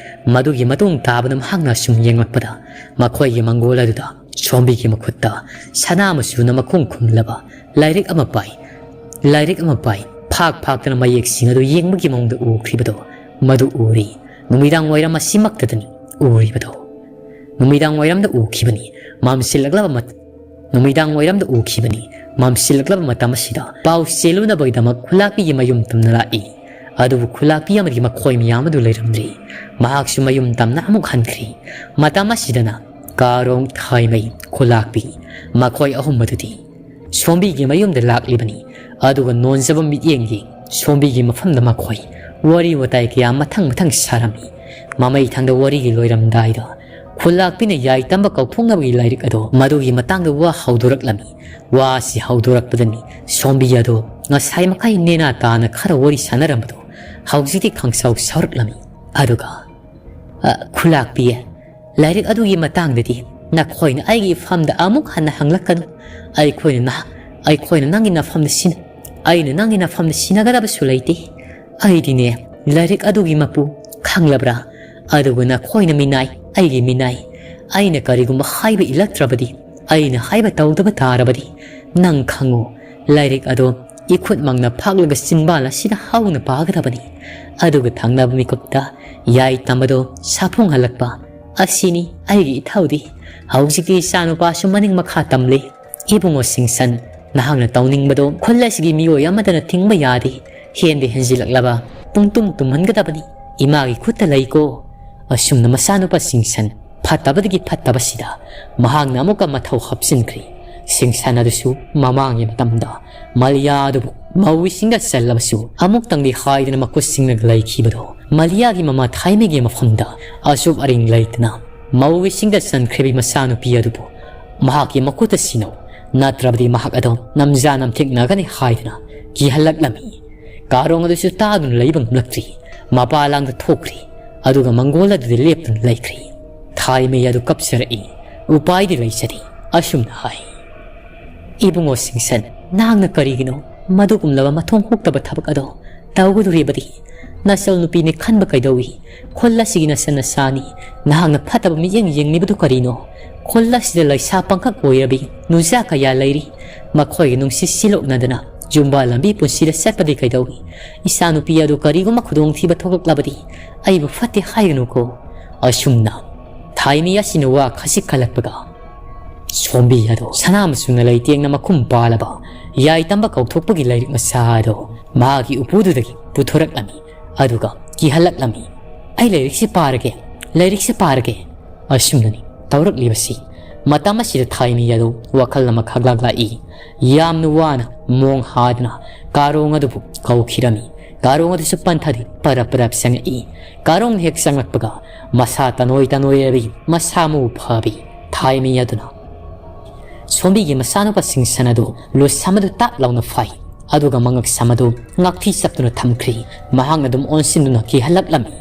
ꯃꯗꯨꯒꯤ ꯃꯇꯨꯡ ꯇꯥꯕꯗ ꯃꯍꯥꯛꯅ ꯑꯁꯨꯝ ꯌꯦꯡꯂꯛꯄꯗ ꯃꯈꯣꯏꯒꯤ ꯃꯪꯒꯣꯜ ꯑꯗꯨꯗ ꯁꯣꯝꯕꯤꯒꯤ ꯃꯈꯨꯠꯇ ꯁꯅꯥ ꯃꯆꯨꯅ ꯃꯈꯨꯝ ꯈꯨꯝꯂꯕ ꯂꯥꯏꯔꯤꯛ ꯑꯃ ꯄꯥꯏ꯫ ꯂꯥꯏꯔꯤꯛ ꯑꯃ ꯄꯥꯏ꯫ ꯐꯥꯛ ꯐꯥꯛꯇꯨꯅ ꯃꯌꯦꯛꯁꯤꯡ ꯑꯗꯨ ꯌꯦꯡꯕꯒꯤ ꯃꯑꯣꯡꯗ ꯎꯈ꯭ꯔꯤꯕꯗꯣ ꯃꯗꯨ ꯎꯔꯤ꯫ ꯅꯨꯃꯤꯗꯥꯡ ꯋꯥꯏꯔꯝ ꯑꯁꯤꯃꯛꯇꯗꯅꯤ ꯎꯔꯤꯕꯗꯣ꯫ ꯅꯨꯃꯤꯗꯥꯡ ꯋꯥꯏꯔꯝꯗ ꯎꯈꯤꯕꯅꯤ꯫ ꯃꯝꯁꯤꯜꯂꯛꯂꯕ ꯃꯠ-, ꯅꯨꯃꯤꯗꯥꯡ ꯋꯥꯏꯔꯝꯗ ꯎꯈꯤꯕꯅꯤ꯫ ꯃꯝꯁꯤꯜꯂꯛꯂꯕ ꯃꯇꯝ ꯑꯁꯤꯗ ꯄꯥꯎ ꯆꯦꯜꯂꯨꯅꯕꯒꯤꯗꯃꯛ ꯈꯨꯂꯥꯛꯄꯤꯒꯤ ꯃꯌꯨꯝ ꯇꯝꯅ ꯂꯥꯛꯏ꯫ ꯑꯗꯨꯕꯨ ꯈꯨꯂꯥꯛꯄꯤ ꯑꯃꯗꯤ ꯃꯈꯣꯏ ꯃꯌꯥꯝ ꯑꯗꯨ ꯂꯩꯔꯝꯗ꯭ꯔꯤ꯫ ꯃꯍꯥꯛꯁꯨ ꯃꯌꯨꯝ ꯇꯝꯅ ꯑꯃꯨꯛ ꯍꯟꯈ꯭ꯔꯤ꯫ ꯃꯇꯝ ꯑꯁꯤꯗꯅ ꯀꯥꯔꯣꯡ, ꯊꯥꯏꯃꯩ, ꯈꯨꯂꯥꯛꯄꯤ, ꯃꯈꯣꯏ ꯑꯍꯨꯝ ꯑꯗꯨꯗꯤ ꯁꯣꯝꯕꯤꯒꯤ ꯃꯌꯨꯝꯗ ꯂꯥꯛꯂꯤꯕꯅꯤ꯫ ꯑꯗꯨꯒ ꯅꯣꯟꯖꯕ ꯃꯤꯠꯌꯦꯡꯒꯤ ꯁꯣꯝꯕꯤꯒꯤ ꯃꯐꯝꯗ ꯃꯈꯣꯏ ꯋꯥꯔꯤ ꯋꯥꯇꯥꯏ ꯀꯌꯥ ꯃꯊꯪ ꯃꯊꯪ ꯁꯥꯔꯝꯃꯤ꯫ ꯃꯃꯩ ꯊꯪꯗ ꯋꯥꯔꯤꯒꯤ ꯂꯣꯏꯔꯝꯗꯥꯏꯗ ꯈꯨꯂꯥꯛꯄꯤꯅ ꯌꯥꯏ ꯇꯝꯕ ꯀꯥꯎꯊꯣꯛꯅꯕꯒꯤ ꯂꯥꯏꯔꯤꯛ ꯑꯗꯣ ꯃꯗꯨꯒꯤ ꯃꯇꯥꯡꯗ ꯋꯥ ꯍꯧꯗꯣꯔꯛꯂꯝꯃꯤ꯫ ꯋꯥ ꯑꯁꯤ ꯍꯧꯗꯣꯔꯛꯄꯗꯅꯤ ꯁꯣꯝꯕꯤ ꯑꯗꯣ ꯉꯁꯥꯏ ꯃꯈꯩ ꯅꯦꯅꯥ ꯇꯥꯅ ꯈꯔ ꯋꯥꯔꯤ ꯁꯥꯟꯅꯔꯝꯕꯗꯣ ꯍꯧꯖꯤꯛꯇꯤ ꯈꯪꯁꯥꯎ ꯁꯥꯎꯔꯛꯂꯝꯃꯤ꯫ ꯑꯗꯨꯒ, "ꯑ, ꯈꯨꯂꯥꯛꯄꯤ, ꯂꯥꯏꯔꯤꯛ ꯑꯗꯨꯒꯤ ꯃꯇꯥꯡꯗꯗꯤ ꯅꯈꯣꯏꯅ ꯑꯩꯒꯤ ꯏꯐꯝꯗ ꯑꯃꯨꯛ ꯍꯟꯅ ꯍꯪꯂꯛꯀꯅꯨ꯫ ꯑꯩꯈꯣꯏꯅ ꯅꯍ-, ꯑꯩꯈꯣꯏꯅ ꯅꯪꯒꯤ ꯅꯐꯝꯗ ꯁꯤꯟ-, ꯑꯩꯅ ꯅꯪꯒꯤ ꯅꯐꯝꯗ ꯁꯤꯟꯅꯒꯗꯕꯁꯨ ꯂꯩꯇꯦ꯫ ꯑꯩꯗꯤꯅꯦ, ꯂꯥꯏꯔꯤꯛ ꯑꯗꯨꯒꯤ ꯃꯄꯨ ꯈꯪꯂꯕ꯭ꯔꯥ? ꯑꯗꯨꯕꯨ ꯅꯈꯣꯏꯅ ꯃꯤꯅꯥꯏ, ꯑꯩꯒꯤ ꯃꯤꯅꯥꯏ꯫ ꯑꯩꯅ ꯀꯔꯤꯒꯨꯝꯕ ꯍꯥꯏꯕ ꯏꯜꯂꯛꯇ꯭ꯔꯕꯗꯤ, ꯑꯩꯅ ꯍꯥꯏꯕ ꯇꯧꯗꯕ ꯇꯥꯔꯕꯗꯤ, ꯅꯪ ꯈꯪꯉꯨ, ꯂꯥꯏꯔꯤꯛ ꯑꯗꯣ ꯏꯈꯨꯠꯃꯛꯅ ꯐꯥꯛꯂꯒ ꯆꯤꯟꯕꯥꯜ ꯑꯁꯤꯗ ꯍꯧꯅ ꯄꯥꯒꯗꯕꯅꯤ꯫ ꯑꯗꯨꯒ ꯊꯪꯅꯕ ꯃꯤꯀꯨꯞꯇ ꯌꯥꯏ ꯇꯝꯕꯗꯣ ꯁꯥꯐꯣꯡꯍꯜꯂꯛꯄ ꯑꯁꯤꯅꯤ ꯑꯩꯒꯤ ꯏꯊꯧꯗꯤ꯫ ꯍꯧꯖꯤꯛꯇꯤ ꯏꯆꯥꯅꯨꯄꯥꯁꯨ ꯃꯅꯤꯡ ꯃꯈꯥ ꯇꯝꯂꯤ꯫ ꯏꯕꯨꯡꯉꯣ ꯁꯤꯡꯁꯟ, ꯅꯍꯥꯛꯅ ꯇꯧꯅꯤꯡꯕꯗꯣ ꯈꯨꯜ ꯑꯁꯤꯒꯤ ꯃꯤꯑꯣꯏ ꯑꯃꯠꯇꯅ ꯊꯤꯡꯕ ꯌꯥꯗꯦ꯫ ꯍꯦꯟꯗꯤ ꯍꯦꯟꯖꯤꯜꯂꯛꯂꯕ ꯄꯨꯡꯇꯨꯝ ꯇꯨꯝꯍꯟꯒꯗꯕꯅꯤ꯫ ꯏꯃꯥꯒꯤ ꯈꯨꯠꯇ ꯂꯩꯀꯣ꯫" ꯑꯁꯨꯝꯅ ꯃꯆꯥꯅꯨꯄꯥ ꯁꯤꯡꯁꯟ ꯐꯠꯇꯕꯗꯒꯤ ꯐꯠꯇꯕꯁꯤꯗ ꯃꯍꯥꯛꯅ ꯑꯃꯨꯛꯀ ꯃꯊꯧ ꯍꯥꯞꯆꯤꯟꯈ꯭ꯔꯦ꯫ ꯁꯤꯡꯁꯟ ꯑꯗꯨꯁꯨ ꯃꯃꯥꯡꯒꯤ ꯃꯇꯝꯗ ꯃꯂꯤꯌꯥ ꯑꯗꯨꯕꯨ ꯃꯧ ꯏꯁꯤꯡꯗ ꯆꯜꯂꯕꯁꯨ ꯑꯃꯨꯛꯇꯪꯗꯤ ꯍꯥꯏꯗꯅ ꯃꯈꯨꯠ ꯁꯤꯡꯂꯒ ꯂꯩꯈꯤꯕꯗꯣ ꯃꯂꯤꯌꯥꯒꯤ ꯃꯃꯥ ꯊꯥꯏꯃꯩꯒꯤ ꯃꯐꯝꯗ ꯑꯆꯨꯞ ꯑꯔꯤꯡ ꯂꯩꯇꯅ ꯃꯧ ꯏꯁꯤꯡꯗ ꯆꯟꯈ꯭ꯔꯤꯕꯤ ꯃꯆꯥꯅꯨꯄꯤ ꯑꯗꯨꯕꯨ ꯃꯍꯥꯛꯀꯤ ꯃꯈꯨꯠꯇ ꯁꯤꯟꯅꯧ, ꯅꯠꯇ꯭ꯔꯕꯗꯤ ꯃꯍꯥꯛ ꯑꯗꯣ ꯅꯝꯖꯥ ꯅꯝꯊꯦꯛꯅꯒꯅꯤ ꯍꯥꯏꯗꯨꯅ ꯀꯤꯍꯜꯂꯛꯂꯝꯃꯤ꯫ ꯀꯥꯔꯣꯡ ꯑꯗꯨꯁꯨ ꯇꯥꯗꯨꯅ ꯂꯩꯕ ꯉꯝꯂꯛꯇ꯭ꯔꯤ꯫ ꯃꯄꯥꯂꯥꯡꯗ ꯊꯣꯛꯈ꯭ꯔꯤ꯫ ꯑꯗꯨꯒ ꯃꯪꯒꯣꯜ ꯑꯗꯨꯗ ꯂꯦꯞꯇꯨꯅ ꯂꯩꯈ꯭ꯔꯤ꯫ ꯊꯥꯏꯃꯩ ꯑꯗꯨ ꯀꯞꯆꯔꯛꯏ꯫ ꯎꯄꯥꯏꯗꯤ ꯂꯩꯖꯗꯦ꯫ ꯑꯁꯨꯝꯅ ꯍꯥꯏ, "ꯏꯕꯨꯡꯉꯣ ꯁꯤꯡꯁꯟ, ꯅꯍꯥꯛꯅ ꯀꯔꯤꯒꯤꯅꯣ ꯃꯗꯨꯒꯨꯝꯂꯕ ꯃꯊꯣꯡ ꯍꯨꯛꯇꯕ ꯊꯕꯛ ꯑꯗꯣ ꯇꯧꯒꯗꯧꯔꯤꯕꯗꯤ? ꯅꯆꯜ ꯅꯨꯄꯤꯅꯤ ꯈꯟꯕ ꯀꯩꯗꯧꯏ? ꯈꯨꯜ ꯑꯁꯤꯒꯤ ꯅꯆꯟ ꯅꯆꯥꯅꯤ꯫ ꯅꯍꯥꯛꯅ ꯐꯠꯇꯕ ꯃꯤꯠꯌꯦꯡ ꯌꯦꯡꯂꯤꯕꯗꯨ ꯀꯔꯤꯅꯣ? ꯈꯨꯜ ꯑꯁꯤꯗ ꯂꯩꯁꯥ ꯄꯥꯈꯪ ꯑꯣꯏꯔꯕꯤ ꯅꯨꯡꯖꯥ ꯀꯌꯥ ꯂꯩꯔꯤ꯫ ꯃꯈꯣꯏꯒꯤ ꯅꯨꯡꯁꯤꯠ ꯁꯤꯠꯂꯣꯛꯅꯗꯅ ꯌꯨꯝꯕꯥ ꯂꯝꯕꯤ ꯄꯨꯟꯁꯤꯗ ꯆꯠꯄꯗꯤ ꯀꯩꯗꯧꯏ? ꯏꯆꯥꯅꯨꯄꯤ ꯑꯗꯨ ꯀꯔꯤꯒꯨꯝꯕ ꯈꯨꯗꯣꯡꯊꯤꯕ ꯊꯣꯛꯂꯛꯂꯕꯗꯤ ꯑꯩꯕꯨ ꯐꯠꯇꯦ ꯍꯥꯏꯒꯅꯨꯀꯣ"꯫ ꯑꯁꯨꯝꯅ ꯊꯥꯏꯃꯤ ꯑꯁꯤꯅ ꯋꯥ ꯈꯖꯤꯛ ꯈꯜꯂꯛꯄꯒ, ꯁꯣꯝꯕꯤ ꯑꯗꯣ ꯁꯅꯥ ꯃꯆꯨꯅ ꯂꯩꯇꯦꯡꯅ ꯃꯈꯨꯝ ꯄꯥꯜꯂꯕ ꯌꯥꯏ ꯇꯝꯕ ꯀꯧꯊꯣꯛꯄꯒꯤ ꯂꯥꯏꯔꯤꯛ ꯃꯆꯥ ꯑꯗꯣ ꯃꯍꯥꯛꯀꯤ ꯎꯄꯨꯗꯨꯗꯒꯤ ꯄꯨꯊꯣꯔꯛꯂꯝꯃꯤ꯫ ꯑꯗꯨꯒ ꯀꯤꯍꯜꯂꯛꯂꯝꯃꯤ꯫ "ꯑꯩ ꯂꯥꯏꯔꯤꯛꯁꯤ ꯄꯥꯔꯒꯦ, ꯂꯥꯏꯔꯤꯛꯁꯤ ꯄꯥꯔꯒꯦ"꯫ ꯑꯁꯨꯝꯅꯅꯤ ꯇꯧꯔꯛꯂꯤꯕꯁꯤ꯫ ꯃꯇꯝ ꯑꯁꯤꯗ ꯊꯥꯏꯃꯤ ꯑꯗꯨ ꯋꯥꯈꯜ ꯑꯃ ꯈꯥꯛꯂꯥꯛ ꯂꯥꯛꯏ꯫ ꯌꯥꯝꯅ ꯋꯥꯅ ꯃꯣꯡ ꯍꯥꯗꯅ ꯀꯥꯔꯣꯡ ꯑꯗꯨꯕꯨ ꯀꯧꯈꯤꯔꯝꯃꯤ꯫ ꯀꯥꯔꯣꯡ ꯑꯗꯨꯁꯨ ꯄꯟꯊꯗꯤ ꯄꯔꯞ ꯄꯔꯞ ꯆꯪꯉꯛꯏ꯫ ꯀꯥꯔꯣꯡ ꯍꯦꯛ ꯆꯪꯂꯛꯄꯒ ꯃꯁꯥ ꯇꯅꯣꯏ ꯇꯅꯣꯏꯔꯕꯤ, ꯃꯁꯥ ꯃꯎ ꯐꯕꯤ ꯊꯥꯏꯃꯤ ꯑꯗꯨꯅ ꯁꯣꯝꯕꯤꯒꯤ ꯃꯆꯥꯅꯨꯄꯥ ꯁꯤꯡꯁꯟ ꯑꯗꯨ ꯂꯨꯁꯝ ꯑꯗꯨ ꯇꯥꯛ ꯂꯥꯎꯅ ꯐꯥꯏ꯫ ꯑꯗꯨꯒ ꯃꯉꯛꯁꯝ ꯑꯗꯨ ꯉꯥꯛꯊꯤ ꯆꯞꯇꯨꯅ ꯊꯝꯈ꯭ꯔꯤ꯫ ꯃꯍꯥꯛꯅ ꯑꯗꯨꯝ ꯑꯣꯟꯁꯤꯟꯗꯨꯅ ꯀꯤꯍꯜꯂꯛꯂꯝꯃꯤ꯫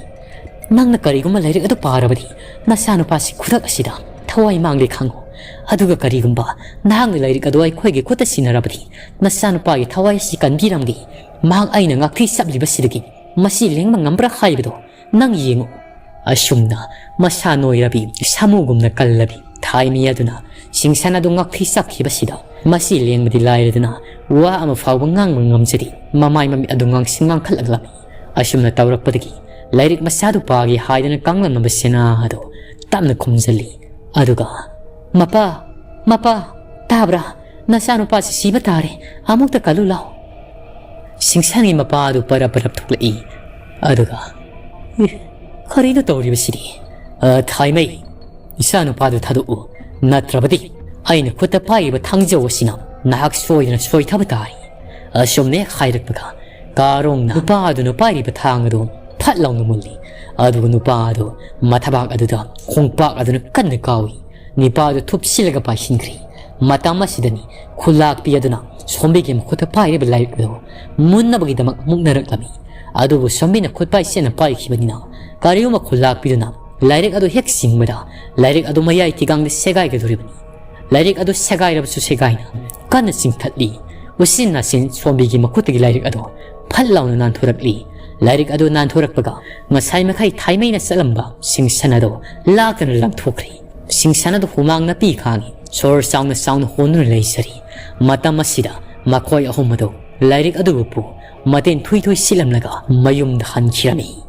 "ꯅꯪꯅ ꯀꯔꯤꯒꯨꯝꯕ ꯂꯥꯏꯔꯤꯛ ꯑꯗꯨ ꯄꯥꯔꯕꯗꯤ ꯅꯆꯥꯅꯨꯄꯥꯁꯤ ꯈꯨꯗꯛ ꯑꯁꯤꯗ ꯊꯋꯥꯏ ꯃꯥꯡꯂꯦ ꯈꯪꯉꯨ꯫ ꯑꯗꯨꯒ ꯀꯔꯤꯒꯨꯝꯕ ꯅꯍꯥꯛꯅ ꯂꯥꯏꯔꯤꯛ ꯑꯗꯨ ꯑꯩꯈꯣꯏꯒꯤ ꯈꯨꯠꯇ ꯁꯤꯟꯅꯔꯕꯗꯤ ꯅꯆꯥꯅꯨꯄꯥꯒꯤ ꯊꯋꯥꯏ ꯑꯁꯤ ꯀꯟꯕꯤꯔꯝꯒꯦ꯫ ꯃꯍꯥꯛ ꯑꯩꯅ ꯉꯥꯛꯊꯤ ꯆꯞꯂꯤꯕꯁꯤꯗꯒꯤ ꯃꯁꯤ ꯂꯦꯡꯕ ꯉꯝꯕ꯭ꯔꯥ ꯍꯥꯏꯕꯗꯣ ꯅꯪ ꯌꯦꯡꯉꯨ"꯫ ꯑꯁꯨꯝꯅ ꯃꯁꯥ ꯅꯣꯏꯔꯕꯤ, ꯁꯥꯃꯨꯒꯨꯝꯅ ꯀꯜꯂꯕꯤ ꯊꯥꯏꯃꯤ ꯑꯗꯨꯅ ꯁꯤꯡꯁꯟ ꯑꯗꯨ ꯉꯥꯛꯊꯤ ꯆꯞꯈꯤꯕꯁꯤꯗ ꯃꯁꯤ ꯂꯦꯡꯕꯗꯤ ꯂꯥꯏꯔꯗꯅ ꯋꯥ ꯑꯃ ꯐꯥꯎꯕ ꯉꯥꯡꯕ ꯉꯝꯖꯗꯦ꯫ ꯃꯃꯥꯏ ꯃꯃꯤꯠ ꯑꯗꯨ ꯉꯥꯡꯁꯪ ꯉꯥꯡꯈꯠꯂꯛꯂꯝꯃꯤ꯫ ꯑꯁꯨꯝꯅ ꯇꯧꯔꯛꯄꯗꯒꯤ ꯂꯥꯏꯔꯤꯛ ꯃꯆꯥꯗꯨ ꯄꯥꯒꯦ ꯍꯥꯏꯗꯅ ꯀꯥꯡꯂꯝꯂꯕ ꯁꯦꯅꯥ ꯑꯗꯨ ꯇꯞꯅ ꯈꯨꯝꯖꯤꯜꯂꯤ꯫ ꯑꯗꯨꯒ, "ꯃꯄꯥ, ꯃꯄꯥ, ꯇꯥꯕ꯭ꯔꯥ? ꯅꯆꯥꯅꯨꯄꯥꯁꯤ ꯁꯤꯕ ꯇꯥꯔꯦ꯫ ꯑꯃꯨꯛꯇ ꯀꯜꯂꯨ ꯂꯥꯎ"꯫ ꯁꯤꯡꯁꯟꯒꯤ ꯃꯄꯥ ꯑꯗꯨ ꯄꯔꯞ ꯄꯔꯞ ꯊꯣꯛꯂꯛꯏ꯫ ꯑꯗꯨꯒ, "ꯑꯦ, ꯀꯔꯤꯅꯣ ꯇꯧꯔꯤꯕꯁꯤꯗꯤ? ꯑ, ꯊꯥꯏꯃꯩ, ꯏꯆꯥꯅꯨꯄꯥꯗꯨ ꯊꯥꯗꯣꯛꯎ꯫ ꯅꯠꯇ꯭ꯔꯕꯗꯤ ꯑꯩꯅ ꯈꯨꯠꯇ ꯄꯥꯏꯔꯤꯕ ꯊꯥꯡꯖꯧ ꯑꯁꯤꯅ ꯅꯍꯥꯛ ꯁꯣꯏꯗꯅ ꯁꯣꯏꯊꯕ ꯇꯥꯏ"꯫ ꯑꯁꯨꯝꯅ ꯍꯦꯛ ꯍꯥꯏꯔꯛꯄꯒ ꯀꯥꯔꯣꯡꯅ ꯅꯨꯄꯥ ꯑꯗꯨꯅ ꯄꯥꯏꯔꯤꯕ ꯊꯥꯡ ꯑꯗꯨ ꯐꯠ ꯂꯥꯎꯅ ꯃꯨꯜꯂꯤ꯫ ꯑꯗꯨꯒ ꯅꯨꯄꯥ ꯑꯗꯨ ꯃꯊꯕꯥꯛ ꯑꯗꯨꯗ ꯈꯣꯡꯄꯥꯛ ꯑꯗꯨꯅ ꯀꯟꯅ ꯀꯥꯎꯏ꯫ ꯅꯨꯄꯥ ꯑꯗꯨ ꯊꯨꯞꯁꯤꯜꯂꯒ ꯄꯥꯏꯁꯤꯟꯈ꯭ꯔꯤ꯫ ꯃꯇꯝ ꯑꯁꯤꯗꯅꯤ ꯈꯨꯜꯂꯥꯛꯄꯤ ꯑꯗꯨꯅ ꯁꯣꯝꯕꯤꯒꯤ ꯃꯈꯨꯠꯇ ꯄꯥꯏꯔꯤꯕ ꯂꯥꯏꯔꯤꯛ ꯑꯗꯨ ꯃꯨꯟꯅꯕꯒꯤꯗꯃꯛ ꯃꯨꯛꯅꯔꯛꯂꯝꯃꯤ꯫ ꯑꯗꯨꯕꯨ ꯁꯣꯝꯕꯤꯅ ꯈꯨꯠ ꯄꯥꯏꯁꯦꯅ ꯄꯥꯏꯈꯤꯕꯅꯤꯅ ꯀꯔꯤꯒꯨꯝꯕ ꯈꯨꯜꯂꯥꯛꯄꯤꯗꯨꯅ ꯂꯥꯏꯔꯤꯛ ꯑꯗꯨ ꯍꯦꯛ ꯆꯤꯡꯕꯗ ꯂꯥꯏꯔꯤꯛ ꯑꯗꯨ ꯃꯌꯥꯏ ꯊꯤꯒꯥꯡꯗ ꯁꯦꯒꯥꯏꯒꯗꯧꯔꯤꯕꯅꯤ꯫ ꯂꯥꯏꯔꯤꯛ ꯑꯗꯨ ꯁꯦꯒꯥꯏꯔꯕꯁꯨ ꯁꯦꯒꯥꯏꯅ ꯀꯟꯅ ꯆꯤꯡꯊꯠꯂꯤ꯫ ꯎꯆꯤꯟ ꯅꯥꯆꯤꯟ ꯁꯣꯝꯕꯤꯒꯤ ꯃꯈꯨꯠꯇꯒꯤ ꯂꯥꯏꯔꯤꯛ ꯑꯗꯨ ꯐꯠ ꯂꯥꯎꯅ ꯅꯥꯟꯊꯣꯔꯛꯂꯤ꯫ ꯂꯥꯏꯔꯤꯛ ꯑꯗꯨ ꯅꯥꯟꯊꯣꯔꯛꯄꯒ ꯉꯁꯥꯏ ꯃꯈꯩ ꯊꯥꯏꯃꯩꯅ ꯆꯠꯂꯝꯕ ꯁꯤꯡꯁꯟ ꯑꯗꯨ ꯂꯥꯛꯇꯅ ꯂꯪꯊꯣꯛꯈ꯭ꯔꯤ꯫ ꯁꯤꯡꯁꯟ ꯑꯗꯨ ꯍꯨꯃꯥꯡꯅ ꯄꯤ ꯈꯥꯡꯉꯤ꯫ ꯁꯣꯔ ꯆꯥꯎꯅ ꯆꯥꯎꯅ ꯍꯣꯟꯗꯨꯅ ꯂꯩꯖꯔꯤ꯫ ꯃꯇꯝ ꯑꯁꯤꯗ ꯃꯈꯣꯏ ꯑꯍꯨꯝ ꯑꯗꯨ ꯂꯥꯏꯔꯤꯛ ꯑꯗꯨꯕꯨ ꯄꯨ ꯃꯇꯦꯟ ꯊꯨꯏ ꯊꯨꯏ ꯁꯤꯜꯂꯝꯂꯒ ꯃꯌꯨꯝꯗ ꯍꯟꯈꯤꯔꯝꯃꯤ꯫